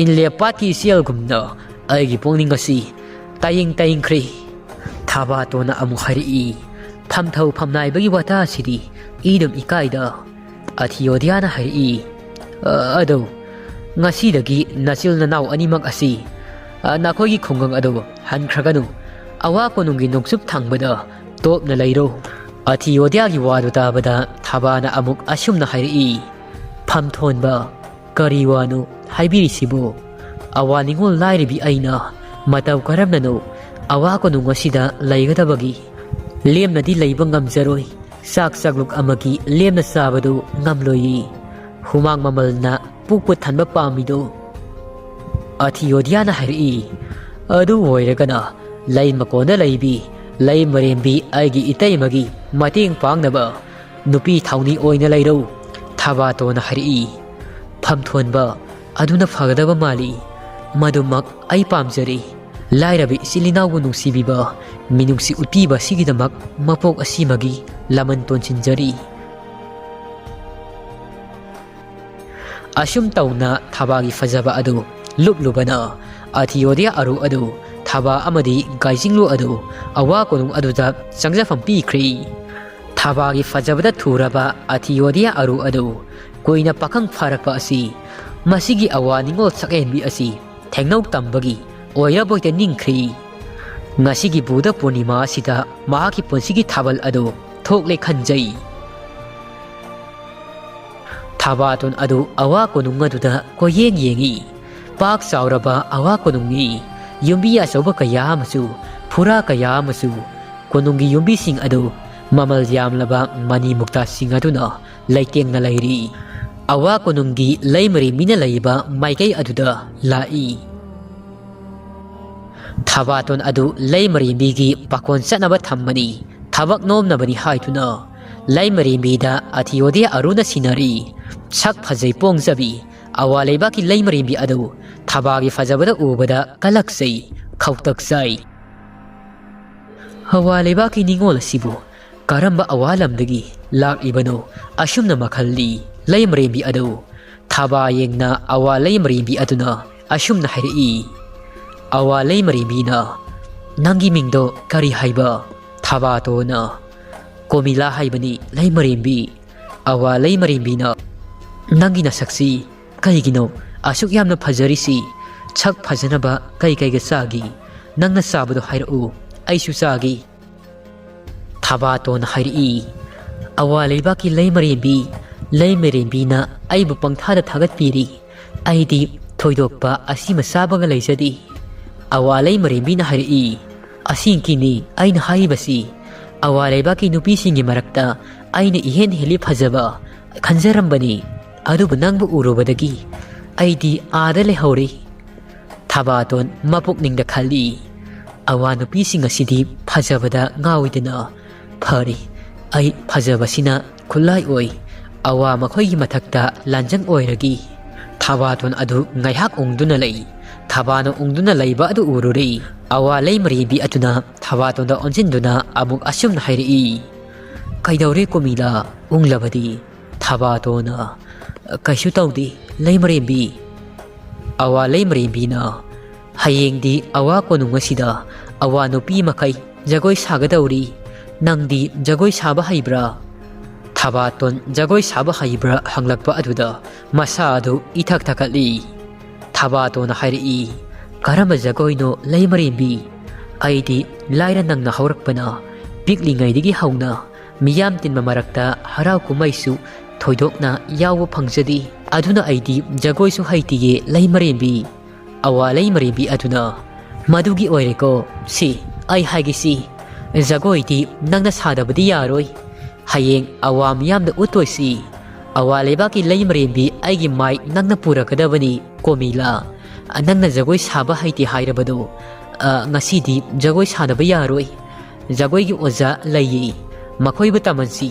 ꯏꯟꯂꯦꯞ ꯄꯥꯠꯀꯤ ꯏꯆꯦꯜꯒꯨꯝꯅ ꯑꯩꯒꯤ ꯄꯨꯛꯅꯤꯡ ꯑꯁꯤ ꯇꯥꯏꯪ ꯇꯥꯏꯪꯈ꯭ꯔꯦ"꯫ ꯊꯕꯥꯇꯣꯟꯅ ꯑꯃꯨꯛ ꯍꯥꯏꯔꯛꯏ꯫ ꯐꯝꯊꯧ ꯐꯝꯅꯥꯏꯕꯒꯤ ꯋꯥꯇꯥ ꯑꯁꯤꯗꯤ ꯏꯗꯨꯝ ꯏꯀꯥꯏꯗ꯫ ꯑꯊꯤꯌꯣꯗꯤꯌꯥꯅ ꯍꯥꯏꯔꯛꯏ꯫ "ꯑ, ꯑꯗꯣ ꯉꯁꯤꯗꯒꯤ ꯅꯆꯤꯜ ꯅꯅꯥꯎ ꯑꯅꯤꯃꯛ ꯑꯁꯤ, "ꯑ, ꯅꯈꯣꯏꯒꯤ ꯈꯨꯡꯒꯪ ꯑꯗꯨ ꯍꯟꯈ꯭ꯔꯒꯅꯨ꯫ ꯑꯋꯥ ꯀꯣꯅꯨꯡꯒꯤ ꯅꯣꯡꯆꯨꯞ ꯊꯪꯕꯗ ꯇꯣꯞꯅ ꯂꯩꯔꯣ"꯫ ꯑꯊꯤꯌꯣꯗꯤꯌꯥꯒꯤ ꯋꯥꯗꯨ ꯇꯥꯕꯗ ꯊꯕꯥꯅ ꯑꯃꯨꯛ ꯑꯁꯨꯝꯅ ꯍꯥꯏꯔꯛꯏ, "ꯐꯝꯊꯣꯟꯕ, ꯀꯔꯤ ꯋꯥꯅꯣ ꯍꯥꯏꯕꯤꯔꯤꯁꯤꯕꯨ? ꯑꯋꯥ ꯅꯤꯡꯉꯣꯜ ꯂꯥꯏꯔꯕꯤ ꯑꯩꯅ ꯃꯇꯧ ꯀꯔꯝꯅꯅꯣ ꯑꯋꯥ ꯀꯣꯅꯨꯡ ꯑꯁꯤꯗ ꯂꯩꯒꯗꯕꯒꯤ? ꯂꯦꯝꯅꯗꯤ ꯂꯩꯕ ꯉꯝꯖꯔꯣꯏ꯫ ꯆꯥꯛ ꯆꯥꯛꯂꯨꯛ ꯑꯃꯒꯤ ꯂꯦꯝꯅ ꯆꯥꯕꯗꯨ ꯉꯝꯂꯣꯏꯌꯦ꯫ ꯍꯨꯃꯥꯡ ꯃꯃꯜꯅ ꯄꯨꯛꯄꯨ ꯊꯟꯕ ꯄꯥꯝꯃꯤꯗꯣ"꯫ ꯑꯊꯤꯌꯣꯗꯤꯌꯥꯅ ꯍꯥꯏꯔꯛꯏ, "ꯑꯗꯨ ꯑꯣꯏꯔꯒꯅ ꯂꯩ ꯃꯀꯣꯟꯗ ꯂꯩꯕꯤ ꯂꯩ ꯃꯔꯦꯝꯕꯤ ꯑꯩꯒꯤ ꯏꯇꯩꯃꯒꯤ ꯃꯇꯦꯡ ꯄꯥꯡꯅꯕ ꯅꯨꯄꯤ ꯊꯧꯅꯤ ꯑꯣꯏꯅ ꯂꯩꯔꯧ"꯫ ꯊꯕꯥꯇꯣꯟꯅ ꯍꯥꯏꯔꯛꯏ, "ꯐꯝꯊꯣꯟꯕ, ꯑꯗꯨꯅ ꯐꯒꯗꯕ ꯃꯥꯜꯂꯤ꯫ ꯃꯗꯨꯃꯛ ꯑꯩ ꯄꯥꯝꯖꯔꯦ꯫ ꯂꯥꯏꯔꯕ ꯏꯆꯤꯜ ꯏꯅꯥꯎꯕꯨ ꯅꯨꯡꯁꯤꯕꯤꯕ, ꯃꯤꯅꯨꯡꯁꯤ ꯎꯠꯄꯤꯕ ꯑꯁꯤꯒꯤꯗꯃꯛ ꯃꯄꯣꯛ ꯑꯁꯤꯃꯒꯤ ꯂꯃꯟ ꯇꯣꯟꯁꯤꯟꯖꯔꯤ"꯫ ꯑꯁꯨꯝ ꯇꯧꯅ ꯊꯕꯥꯒꯤ ꯐꯖꯕ ꯑꯗꯨ ꯂꯨꯞꯂꯨꯕꯅ ꯑꯊꯤꯌꯣꯗꯤꯌꯥ ꯑꯔꯨ ꯑꯗꯨ ꯊꯕꯥ ꯑꯃꯗꯤ ꯒꯥꯏꯖꯤꯡꯂꯨ ꯑꯗꯨ ꯑꯋꯥ ꯀꯣꯅꯨꯡ ꯑꯗꯨꯗ ꯆꯪꯖꯐꯝ ꯄꯤꯈ꯭ꯔꯦ꯫ ꯊꯕꯥꯒꯤ ꯐꯖꯕꯗ ꯊꯨꯔꯕ ꯑꯊꯤꯌꯣꯗꯤꯌꯥ ꯑꯔꯨ ꯑꯗꯨ ꯀꯨꯏꯅ ꯄꯥꯈꯪ ꯐꯥꯔꯛꯄ ꯑꯁꯤ ꯃꯁꯤꯒꯤ ꯑꯋꯥ ꯅꯤꯡꯉꯣꯜ ꯁꯛꯍꯦꯟꯕꯤ ꯑꯁꯤ ꯊꯦꯡꯅꯧ ꯇꯝꯕꯒꯤ ꯑꯣꯏꯔꯕꯣꯏꯗ ꯅꯤꯡꯈ꯭ꯔꯤ꯫ ꯉꯁꯤꯒꯤ ꯕꯨꯙ ꯄꯨꯔꯅꯤꯃꯥ ꯑꯁꯤꯗ ꯃꯍꯥꯛꯀꯤ ꯄꯨꯟꯁꯤꯒꯤ ꯊꯥꯕꯜ ꯑꯗꯨ ꯊꯣꯛꯂꯦ ꯈꯟꯖꯩ꯫ ꯊꯕꯥꯇꯣꯟ ꯑꯗꯨ ꯑꯋꯥ ꯀꯣꯅꯨꯡ ꯑꯗꯨꯗ ꯀꯣꯏꯌꯦꯡ ꯌꯦꯡꯏ꯫ ꯄꯥꯛ ꯆꯥꯎꯔꯕ ꯑꯋꯥ ꯀꯣꯅꯨꯡꯅꯤ꯫ ꯌꯨꯝꯕꯤ ꯑꯆꯧꯕ ꯀꯌꯥ ꯑꯃꯁꯨ, ꯐꯨꯔꯥ ꯀꯌꯥ ꯑꯃꯁꯨ, ꯀꯣꯅꯨꯡꯒꯤ ꯌꯨꯝꯕꯤꯁꯤꯡ ꯑꯗꯨ ꯃꯃꯜ ꯌꯥꯝꯂꯕ ꯃꯅꯤ ꯃꯨꯛꯇꯥꯁꯤꯡ ꯑꯗꯨꯅ ꯂꯩꯇꯦꯡꯅ ꯂꯩꯔꯤ꯫ ꯑꯋꯥ ꯀꯣꯅꯨꯡꯒꯤ ꯂꯩꯃꯔꯦꯝꯕꯤꯅ ꯂꯩꯕ ꯃꯥꯏꯀꯩ ꯑꯗꯨꯗ ꯂꯥꯛꯏ꯫ ꯊꯕꯥꯇꯣꯟ ꯑꯗꯨ ꯂꯩꯃꯔꯦꯝꯕꯤꯒꯤ ꯄꯥꯈꯣꯟ ꯆꯠꯅꯕ ꯊꯝꯕꯅꯤ꯫ ꯊꯕꯛ ꯅꯣꯝꯅꯕꯅꯤ ꯍꯥꯏꯗꯨꯅ ꯂꯩꯃꯔꯦꯝꯕꯤꯗ ꯑꯊꯤꯌꯣꯗꯤꯌꯥ ꯑꯔꯨꯅ ꯁꯤꯟꯅꯔꯤ꯫ ꯁꯛ ꯐꯖꯩ ꯄꯣꯡꯖꯕꯤ ꯑꯋꯥ ꯂꯩꯕꯥꯛꯀꯤ ꯂꯩꯃꯔꯦꯝꯕꯤ ꯑꯗꯨ ꯊꯕꯥꯒꯤ ꯐꯖꯕꯗ ꯎꯕꯗ ꯀꯂꯛꯆꯩ, ꯈꯧꯇꯛ ꯆꯥꯏ꯫ ꯑꯋꯥ ꯂꯩꯕꯥꯛꯀꯤ ꯅꯤꯡꯉꯣꯜ ꯑꯁꯤꯕꯨ ꯀꯔꯝꯕ ꯑꯋꯥ ꯂꯝꯗꯒꯤ ꯂꯥꯛꯂꯤꯕꯅꯣ? ꯑꯁꯨꯝꯅ ꯃꯈꯜꯂꯤ ꯂꯩꯃꯔꯦꯝꯕꯤ ꯑꯗꯨ꯫ ꯊꯕꯥ ꯌꯦꯡꯅ ꯑꯋꯥ ꯂꯩꯃꯔꯦꯝꯕꯤ ꯑꯗꯨꯅ ꯑꯁꯨꯝꯅ ꯍꯥꯏꯔꯛꯏ, "ꯑꯋꯥ ꯂꯩꯃꯔꯦꯝꯕꯤꯅ, ꯅꯪꯒꯤ ꯃꯤꯡꯗꯣ ꯀꯔꯤ ꯍꯥꯏꯕ?" ꯊꯕꯥꯇꯣꯟꯅ, "ꯀꯣꯃꯤꯂꯥ ꯍꯥꯏꯕꯅꯤ ꯂꯩꯃꯔꯦꯝꯕꯤ"꯫ ꯑꯋꯥ ꯂꯩꯃꯔꯦꯝꯕꯤꯅ, "ꯅꯪꯒꯤ ꯅꯁꯛꯁꯤ ꯀꯩꯒꯤꯅꯣ ꯑꯁꯨꯛ ꯌꯥꯝꯅ ꯐꯖꯔꯤꯁꯤ? ꯁꯛ ꯐꯖꯅꯕ ꯀꯩ ꯀꯩꯒ ꯆꯥꯒꯦ? ꯅꯪꯅ ꯆꯥꯕꯗꯣ ꯍꯥꯏꯔꯛꯎ, ꯑꯩꯁꯨ ꯆꯥꯒꯦ꯫ ꯊꯕꯥꯇꯣꯟꯅ ꯍꯥꯏꯔꯛꯏ, "ꯑꯋꯥ ꯂꯩꯕꯥꯛꯀꯤ ꯂꯩꯃꯔꯦꯝꯕꯤ, ꯂꯩꯃꯔꯦꯝꯕꯤꯅ ꯑꯩꯕꯨ ꯄꯪꯊꯥꯗ ꯊꯥꯒꯠꯄꯤꯔꯤ꯫ ꯑꯩꯗꯤ ꯊꯣꯏꯗꯣꯛꯄ ꯑꯁꯤꯃ ꯆꯥꯕꯒ ꯂꯩꯖꯗꯦ꯫" ꯑꯋꯥ ꯂꯩꯃꯔꯦꯝꯕꯤꯅ ꯍꯥꯏꯔꯛꯏ, "ꯑꯁꯤꯡꯀꯤꯅꯤ ꯑꯩꯅ ꯍꯥꯏꯔꯤꯕꯁꯤ꯫ ꯑꯋꯥ ꯂꯩꯕꯥꯛꯀꯤ ꯅꯨꯄꯤꯁꯤꯡꯒꯤ ꯃꯔꯛꯇ ꯑꯩꯅ ꯏꯍꯦꯟ ꯍꯦꯜꯂꯤ ꯐꯖꯕ ꯈꯟꯖꯔꯝꯕꯅꯤ, ꯑꯗꯨꯕꯨ ꯅꯪꯕꯨ ꯎꯔꯨꯕꯗꯒꯤ ꯑꯩꯗꯤ ꯑꯥꯗ ꯂꯩꯍꯧꯔꯦ꯫" ꯊꯕꯥꯇꯣꯟ ꯃꯄꯨꯛꯅꯤꯡꯗ ꯈꯜꯂꯤ, "ꯑꯋꯥ ꯅꯨꯄꯤꯁꯤꯡ ꯑꯁꯤꯗꯤ ꯐꯖꯕꯗ ꯉꯥꯎꯏꯗꯅ꯫ ꯐꯔꯦ, ꯑꯩ ꯐꯖꯕꯁꯤꯅ ꯈꯨꯠꯂꯥꯏ ꯑꯣꯏ, ꯑꯋꯥ ꯃꯈꯣꯏꯒꯤ ꯃꯊꯛꯇ ꯂꯥꯟꯖꯪ ꯑꯣꯏꯔꯒꯦ꯫" ꯊꯕꯥꯇꯣꯟ ꯑꯗꯨ ꯉꯥꯏꯍꯥꯛ ꯎꯪꯗꯨꯅ ꯂꯩ꯫ ꯊꯕꯥꯅ ꯎꯪꯗꯨꯅ ꯂꯩꯕ ꯑꯗꯨ ꯎꯔꯨꯔꯦ꯫ ꯑꯋꯥ ꯂꯩꯃꯔꯦꯝꯕꯤ ꯑꯗꯨꯅ ꯊꯕꯥꯇꯣꯟꯗ ꯑꯣꯟꯁꯤꯟꯗꯨꯅ ꯑꯃꯨꯛ ꯑꯁꯨꯝꯅ ꯍꯥꯏꯔꯛꯏ, "ꯀꯩꯗꯧꯔꯦ ꯀꯣꯃꯤꯂꯥ, ꯎꯪꯂꯕꯗꯤ?" ꯊꯕꯥꯇꯣꯟꯅ, "ꯀꯩꯁꯨ ꯇꯧꯗꯦ ꯂꯩꯃꯔꯦꯝꯕꯤ꯫" ꯑꯋꯥ ꯂꯩꯃꯔꯦꯝꯕꯤꯅ, "ꯍꯌꯦꯡꯗꯤ ꯑꯋꯥ ꯀꯣꯅꯨꯡ ꯑꯁꯤꯗ ꯑꯋꯥ ꯅꯨꯄꯤ ꯃꯈꯩ ꯖꯒꯣꯏ ꯁꯥꯒꯗꯧꯔꯤ꯫ ꯅꯪꯗꯤ ꯖꯒꯣꯏ ꯁꯥꯕ ꯍꯩꯕ꯭ꯔꯥ?" ꯊꯕꯥꯇꯣꯟ ꯖꯒꯣꯏ ꯁꯥꯕ ꯍꯩꯕ꯭ꯔꯥ ꯍꯪꯂꯛꯄ ꯑꯗꯨꯗ ꯃꯁꯥ ꯑꯗꯨ ꯏꯊꯛ ꯊꯛꯀꯠꯂꯤ꯫ ꯊꯕꯥꯇꯣꯟꯅ ꯍꯥꯏꯔꯛꯏ, "ꯀꯔꯝꯕ ꯖꯒꯣꯏꯅꯣ ꯂꯩꯃꯔꯦꯝꯕꯤ? ꯑꯩꯗꯤ ꯂꯥꯏꯔ ꯅꯪꯅ ꯍꯧꯔꯛꯄꯅ, ꯄꯤꯛꯂꯤꯉꯩꯗꯒꯤ ꯍꯧꯅ ꯃꯤꯌꯥꯝ ꯇꯤꯟꯕ ꯃꯔꯛꯇ ꯍꯔꯥꯎ ꯀꯨꯝꯍꯩꯁꯨ ꯊꯣꯏꯗꯣꯛꯅ ꯌꯥꯎꯕ ꯐꯪꯖꯗꯦ꯫ ꯑꯗꯨꯅ ꯑꯩꯗꯤ ꯖꯒꯣꯏꯁꯨ ꯍꯩꯇꯤꯌꯦ ꯂꯩꯃꯔꯦꯝꯕꯤ꯫" ꯑꯋꯥ ꯂꯩꯃꯔꯦꯝꯕꯤ ꯑꯗꯨꯅ, "ꯃꯗꯨꯒꯤ ꯑꯣꯏꯔꯦꯀꯣ꯫ ꯁꯤ, ꯑꯩ ꯍꯥꯏꯒꯦꯁꯤ, ꯖꯒꯣꯏꯗꯤ ꯅꯪꯅ ꯁꯥꯗꯕꯗꯤ ꯌꯥꯔꯣꯏ꯫ ꯍꯌꯦꯡ ꯑꯋꯥ ꯃꯤꯌꯥꯝꯗ ꯎꯠꯇꯣꯏꯁꯤ ꯑꯋꯥ ꯂꯩꯕꯥꯛꯀꯤ ꯂꯩꯃꯔꯦꯝꯕꯤ ꯑꯩꯒꯤ ꯃꯥꯏ ꯅꯪꯅ ꯄꯨꯔꯛꯀꯗꯕꯅꯤ꯫ ꯀꯣꯃꯤꯂꯥ, ꯅꯪꯅ ꯖꯒꯣꯏ ꯁꯥꯕ ꯍꯩꯇꯦ ꯍꯥꯏꯔꯕꯗꯣ, ꯑ, ꯉꯁꯤꯗꯤ ꯖꯒꯣꯏ ꯁꯥꯗꯕ ꯌꯥꯔꯣꯏ꯫ ꯖꯒꯣꯏꯒꯤ ꯑꯣꯖꯥ ꯂꯩꯌꯦ, ꯃꯈꯣꯏꯕꯨ ꯇꯝꯍꯟꯁꯤ꯫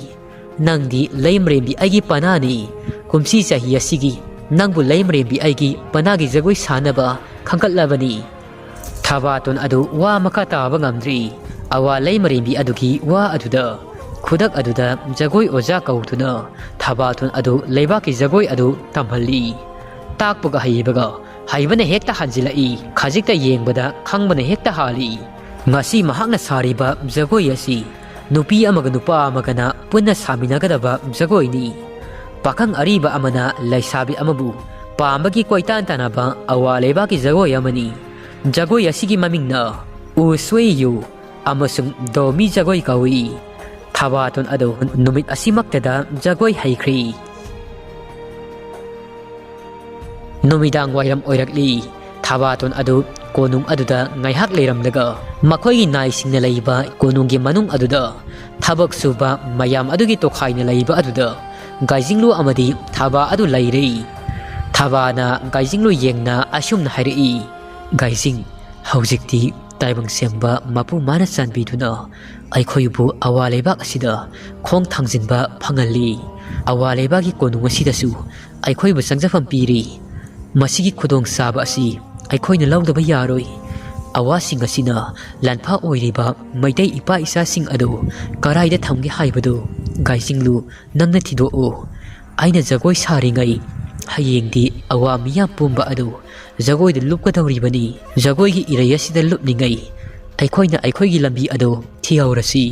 ꯅꯪꯗꯤ ꯂꯩꯃꯔꯦꯝꯕꯤ ꯑꯩꯒꯤ ꯄꯅꯥꯅꯤ꯫ ꯀꯨꯝꯁꯤ ꯆꯍꯤ ꯑꯁꯤꯒꯤ ꯅꯪꯕꯨ ꯂꯩꯃꯔꯦꯝꯕꯤ ꯑꯩꯒꯤ ꯄꯅꯥꯒꯤ ꯖꯒꯣꯏ ꯁꯥꯅꯕ ꯈꯟꯒꯠꯂꯕꯅꯤ꯫" ꯊꯕꯥꯇꯣꯟ ꯑꯗꯨ ꯋꯥ ꯃꯈꯥ ꯇꯥꯕ ꯉꯝꯗ꯭ꯔꯤ꯫ ꯑꯋꯥ ꯂꯩꯃꯔꯦꯝꯕꯤ ꯑꯗꯨꯒꯤ ꯋꯥ ꯑꯗꯨꯗ ꯈꯨꯗꯛ ꯑꯗꯨꯗ ꯖꯒꯣꯏ ꯑꯣꯖꯥ ꯀꯧꯗꯨꯅ ꯊꯕꯥꯇꯣꯟ ꯑꯗꯨ ꯂꯩꯕꯥꯛꯀꯤ ꯖꯒꯣꯏ ꯑꯗꯨ ꯇꯝꯍꯜꯂꯤ꯫ ꯇꯥꯛꯄꯒ ꯍꯩꯕꯒ ꯍꯩꯕꯅ ꯍꯦꯛꯇ ꯍꯟꯖꯤꯜꯂꯛꯏ꯫ ꯈꯖꯤꯛꯇ ꯌꯦꯡꯕꯗ ꯈꯪꯕꯅ ꯍꯦꯛꯇ ꯍꯥꯜꯂꯤ꯫ ꯉꯁꯤ ꯃꯍꯥꯛꯅ ꯁꯥꯔꯤꯕ ꯖꯒꯣꯏ ꯑꯁꯤ ꯅꯨꯄꯤ ꯑꯃꯒ ꯅꯨꯄꯥ ꯑꯃꯒꯅ ꯄꯨꯟꯅ ꯁꯥꯃꯤꯟꯅꯒꯗꯕ ꯖꯒꯣꯏꯅꯤ꯫ ꯄꯥꯈꯪ ꯑꯔꯤꯕ ꯑꯃꯅ ꯂꯩꯁꯥꯕꯤ ꯑꯃꯕꯨ ꯄꯥꯝꯕꯒꯤ ꯀꯣꯏꯇꯥꯟ ꯇꯥꯟꯅꯕ ꯑꯋꯥ ꯂꯩꯕꯥꯛꯀꯤ ꯖꯒꯣꯏ ꯑꯃꯅꯤ꯫ ꯖꯒꯣꯏ ꯑꯁꯤꯒꯤ ꯃꯃꯤꯡꯅ ꯎꯁꯨꯏ ꯌꯨ ꯑꯃꯁꯨꯡ ꯗꯣꯃꯤ ꯖꯒꯣꯏ ꯀꯧꯏ꯫ ꯊꯕꯥꯇꯣꯟ ꯑꯗꯨ ꯅꯨꯃꯤꯠ ꯑꯁꯤꯃꯛꯇꯗ ꯖꯒꯣꯏ ꯍꯩꯈ꯭ꯔꯤ꯫ ꯅꯨꯃꯤꯗꯥꯡ ꯋꯥꯏꯔꯝ ꯑꯣꯏꯔꯛꯂꯤ꯫ ꯊꯕꯥꯇꯣꯟ ꯑꯗꯨ ꯀꯣꯅꯨꯡ ꯑꯗꯨꯗ ꯉꯥꯏꯍꯥꯛ ꯂꯩꯔꯝꯂꯒ ꯃꯈꯣꯏꯒꯤ ꯅꯥꯏꯁꯤꯡꯅ ꯂꯩꯕ ꯀꯣꯅꯨꯡꯒꯤ ꯃꯅꯨꯡ ꯑꯗꯨꯗ ꯊꯕꯛ ꯁꯨꯕ ꯃꯌꯥꯝ ꯑꯗꯨꯒꯤ ꯇꯣꯈꯥꯏꯅ ꯂꯩꯕ ꯑꯗꯨꯗ ꯒꯥꯏꯖꯤꯡꯂꯨ ꯑꯃꯗꯤ ꯊꯕꯥ ꯑꯗꯨ ꯂꯩꯔꯤ꯫ ꯊꯕꯥꯅ ꯒꯥꯏꯖꯤꯡꯂꯨ ꯌꯦꯡꯅ ꯑꯁꯨꯝꯅ ꯍꯥꯏꯔꯛꯏ, "ꯒꯥꯏꯖꯤꯡ, ꯍꯧꯖꯤꯛꯇꯤ ꯇꯥꯏꯕꯪ ꯁꯦꯝꯕ ꯃꯄꯨ ꯃꯥꯅ ꯆꯥꯟꯕꯤꯗꯨꯅ ꯑꯩꯈꯣꯏꯕꯨ ꯑꯋꯥ ꯂꯩꯕꯥꯛ ꯑꯁꯤꯗ ꯈꯣꯡ ꯊꯥꯡꯖꯤꯟꯕ ꯐꯪꯍꯜꯂꯤ꯫ ꯑꯋꯥ ꯂꯩꯕꯥꯛꯀꯤ ꯀꯣꯅꯨꯡ ꯑꯁꯤꯗꯁꯨ ꯑꯩꯈꯣꯏꯕꯨ ꯆꯪꯖꯐꯝ ꯄꯤꯔꯤ꯫ ꯃꯁꯤꯒꯤ ꯈꯨꯗꯣꯡꯆꯥꯕ ꯑꯁꯤ ꯑꯩꯈꯣꯏꯅ ꯂꯧꯗꯕ ꯌꯥꯔꯣꯏ꯫ ꯑꯋꯥꯁꯤꯡ ꯑꯁꯤꯅ ꯂꯥꯟꯐꯥ ꯑꯣꯏꯔꯤꯕ ꯃꯩꯇꯩ ꯏꯄꯥ ꯏꯆꯥꯁꯤꯡ ꯑꯗꯨ ꯀꯔꯥꯏꯗ ꯊꯝꯒꯦ ꯍꯥꯏꯕꯗꯨ ꯒꯥꯏꯖꯤꯡꯂꯨ ꯅꯪꯅ ꯊꯤꯗꯣꯛꯎ꯫ ꯑꯩꯅ ꯖꯒꯣꯏ ꯁꯥꯔꯤꯉꯩ ꯍꯌꯦꯡꯗꯤ ꯑꯋꯥ ꯃꯤꯌꯥꯝ ꯄꯨꯝꯕ ꯑꯗꯨ ꯖꯒꯣꯏꯗ ꯂꯨꯞꯀꯗꯧꯔꯤꯕꯅꯤ꯫ ꯖꯒꯣꯏꯒꯤ ꯏꯔꯩ ꯑꯁꯤꯗ ꯂꯨꯞꯂꯤꯉꯩ ꯑꯩꯈꯣꯏꯅ ꯑꯩꯈꯣꯏꯒꯤ ꯂꯝꯕꯤ ꯑꯗꯨ ꯊꯤꯍꯧꯔꯁꯤ꯫"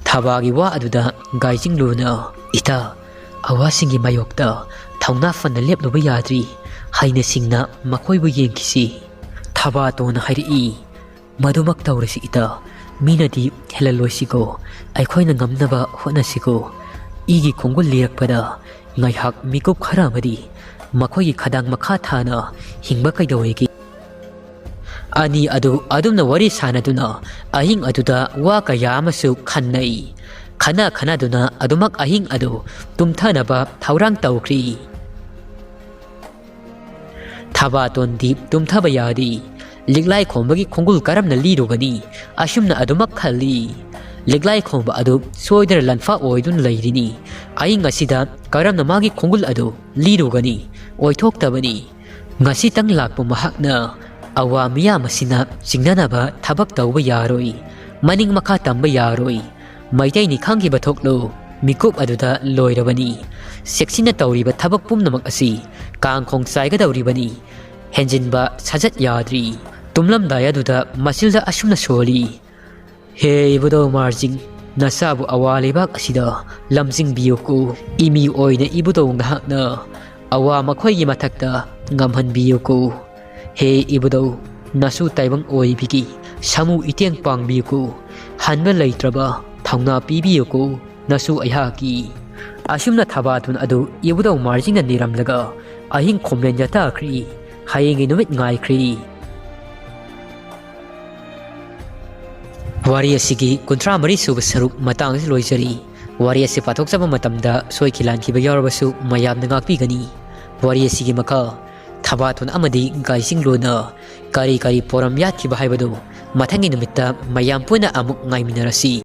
ꯊꯕꯥꯒꯤ ꯋꯥ ꯑꯗꯨꯗ ꯒꯥꯏꯖꯤꯡꯂꯨꯅ, "ꯏꯇꯥ, ꯑꯋꯥꯁꯤꯡꯒꯤ ꯃꯥꯌꯣꯛꯇ ꯊꯧꯅꯥ ꯐꯅ ꯂꯦꯞꯂꯨꯕ ꯌꯥꯗ꯭ꯔꯤ꯫ ꯍꯩꯅ ꯁꯤꯡꯅ ꯃꯈꯣꯏꯕꯨ ꯌꯦꯡꯈꯤꯁꯤ꯫" ꯊꯕꯥꯇꯣꯟꯅ ꯍꯥꯏꯔꯛꯏ, "ꯃꯗꯨꯃꯛ ꯇꯧꯔꯁꯤ ꯏꯇꯥ꯫ ꯃꯤꯅꯗꯤ ꯍꯦꯜꯍꯜꯂꯣꯏꯁꯤꯀꯣ꯫ ꯑꯩꯈꯣꯏꯅ ꯉꯝꯅꯕ ꯍꯣꯠꯅꯁꯤꯀꯣ꯫ ꯏꯒꯤ ꯈꯣꯡꯒꯨꯜ ꯂꯤꯔꯛꯄꯗ ꯉꯥꯏꯍꯥꯛ ꯃꯤꯀꯨꯞ ꯈꯔ ꯑꯃꯗꯤ ꯃꯈꯣꯏꯒꯤ ꯈꯗꯥꯡ ꯃꯈꯥ ꯊꯥꯅ ꯍꯤꯡꯕ ꯀꯩꯗꯧꯋꯦꯒꯦ?" ꯑꯅꯤ ꯑꯗꯨ ꯑꯗꯨꯝꯅ ꯋꯥꯔꯤ ꯁꯥꯟꯅꯗꯨꯅ ꯑꯍꯤꯡ ꯑꯗꯨꯗ ꯋꯥ ꯀꯌꯥ ꯑꯃꯁꯨ ꯈꯟꯅꯩ꯫ ꯈꯟꯅ ꯈꯟꯅꯗꯨꯅ ꯑꯗꯨꯃꯛ ꯑꯍꯤꯡ ꯑꯗꯨ ꯇꯨꯝꯊꯅꯕ ꯊꯧꯔꯥꯡ ꯇꯧꯈ꯭ꯔꯤ꯫ ꯊꯕꯥꯇꯣꯟꯗꯤ ꯇꯨꯝꯊꯕ ꯌꯥꯗꯦ꯫ ꯂꯤꯛꯂꯥꯏ ꯈꯣꯝꯕꯒꯤ ꯈꯣꯡꯒꯨꯜ ꯀꯔꯝꯅ ꯂꯤꯔꯨꯒꯅꯤ? ꯑꯁꯨꯝꯅ ꯑꯗꯨꯃꯛ ꯈꯜꯂꯤ꯫ ꯂꯤꯛꯂꯥꯏ ꯈꯣꯝꯕ ꯑꯗꯨ ꯁꯣꯏꯗꯅ ꯂꯥꯟꯐꯥ ꯑꯣꯏꯗꯨꯅ ꯂꯩꯔꯤꯅꯤ꯫ ꯑꯍꯤꯡ ꯑꯁꯤꯗ ꯀꯔꯝꯅ ꯃꯥꯒꯤ ꯈꯣꯡꯒꯨꯜ ꯑꯗꯨ ꯂꯤꯔꯨꯒꯅꯤ? ꯑꯣꯏꯊꯣꯛꯇꯕꯅꯤ꯫ ꯉꯁꯤꯇꯪ ꯂꯥꯛꯄ ꯃꯍꯥꯛꯅ ꯑꯋꯥ ꯃꯤꯌꯥꯝ ꯑꯁꯤꯅ ꯆꯤꯡꯅꯅꯕ ꯊꯕꯛ ꯇꯧꯕ ꯌꯥꯔꯣꯏ꯫ ꯃꯅꯤꯡ ꯃꯈꯥ ꯇꯝꯕ ꯌꯥꯔꯣꯏ꯫ ꯃꯩꯇꯩꯅꯤ ꯈꯪꯈꯤꯕ ꯊꯣꯛꯂꯨ꯫ ꯃꯤꯀꯨꯞ ꯑꯗꯨꯗ ꯂꯣꯏꯔꯕꯅꯤ꯫ ꯆꯦꯛꯁꯤꯟꯅ ꯇꯧꯔꯤꯕ ꯊꯕꯛ ꯄꯨꯝꯅꯃꯛ ꯑꯁꯤ ꯀꯥꯡꯈꯣꯡ ꯆꯥꯏꯒꯗꯧꯔꯤꯕꯅꯤ꯫ ꯍꯦꯟꯖꯤꯟꯕ ꯁꯥꯖꯠ ꯌꯥꯗ꯭ꯔꯤ꯫ ꯇꯨꯝꯂꯝꯗꯥꯏ ꯑꯗꯨꯗ ꯃꯆꯤꯜꯗ ꯑꯁꯨꯝꯅ ꯁꯣꯜꯂꯤ, "ꯍꯦ ꯏꯕꯨꯙꯧ ꯃꯥꯔꯖꯤꯡ, ꯅꯆꯥꯕꯨ ꯑꯋꯥ ꯂꯩꯕꯥꯛ ꯑꯁꯤꯗ ꯂꯝꯖꯤꯡꯕꯤꯌꯨꯀꯣ꯫ ꯏꯃꯤ ꯑꯣꯏꯅ ꯏꯕꯨꯙꯧ ꯅꯍꯥꯛꯅ ꯑꯋꯥ ꯃꯈꯣꯏꯒꯤ ꯃꯊꯛꯇ ꯉꯝꯍꯟꯕꯤꯌꯨꯀꯣ꯫ ꯍꯦ ꯏꯕꯨꯙꯧ, ꯅꯁꯨ ꯇꯥꯏꯕꯪ ꯑꯣꯏꯕꯤꯒꯤ ꯁꯥꯃꯨ ꯏꯇꯦꯡ ꯄꯥꯡꯕꯤꯌꯨꯀꯣ꯫ ꯍꯟꯕ ꯂꯩꯇ꯭ꯔꯕ ꯊꯧꯅꯥ ꯄꯤꯕꯤꯌꯨꯀꯣ, ꯅꯁꯨ ꯑꯩꯍꯥꯛꯀꯤ꯫ ꯑꯁꯨꯝꯅ ꯊꯕꯥꯇꯣꯟ ꯑꯗꯨ ꯏꯕꯨꯙꯧ ꯃꯥꯔꯖꯤꯡꯅ ꯅꯤꯔꯝꯂꯒ ꯑꯍꯤꯡ ꯈꯣꯝꯂꯦꯟ ꯌꯥꯇꯥꯈ꯭ꯔꯤ꯫ ꯍꯌꯦꯡꯒꯤ ꯅꯨꯃꯤꯠ ꯉꯥꯏꯈ꯭ꯔꯤ꯫ ꯋꯥꯔꯤ ꯑꯁꯤꯒꯤ ꯀꯨꯟꯊ꯭ꯔꯥ ꯃꯔꯤ ꯁꯨꯕ ꯁꯔꯨꯛ ꯃꯇꯥꯡ ꯑꯁꯤ ꯂꯣꯏꯖꯔꯤ꯫ ꯋꯥꯔꯤ ꯑꯁꯤ ꯄꯥꯊꯣꯛꯆꯕ ꯃꯇꯝꯗ ꯁꯣꯏꯈꯤ ꯂꯥꯟꯈꯤꯕ ꯌꯥꯎꯔꯕꯁꯨ ꯃꯌꯥꯝꯅ ꯉꯥꯛꯄꯤꯒꯅꯤ꯫ ꯋꯥꯔꯤ ꯑꯁꯤꯒꯤ ꯃꯈꯥ ꯊꯕꯥꯇꯣꯟ ꯑꯃꯗꯤ ꯒꯥꯏꯁꯤꯡꯂꯨꯅ ꯀꯔꯤ ꯀꯔꯤ ꯄꯣꯔꯝ ꯌꯥꯠꯈꯤꯕ ꯍꯥꯏꯕꯗꯨ ꯃꯊꯪꯒꯤ ꯅꯨꯃꯤꯠꯇ ꯃꯌꯥꯝ ꯄꯨꯟꯅ ꯑꯃꯨꯛ ꯉꯥꯏꯃꯤꯟꯅꯔꯁꯤ꯫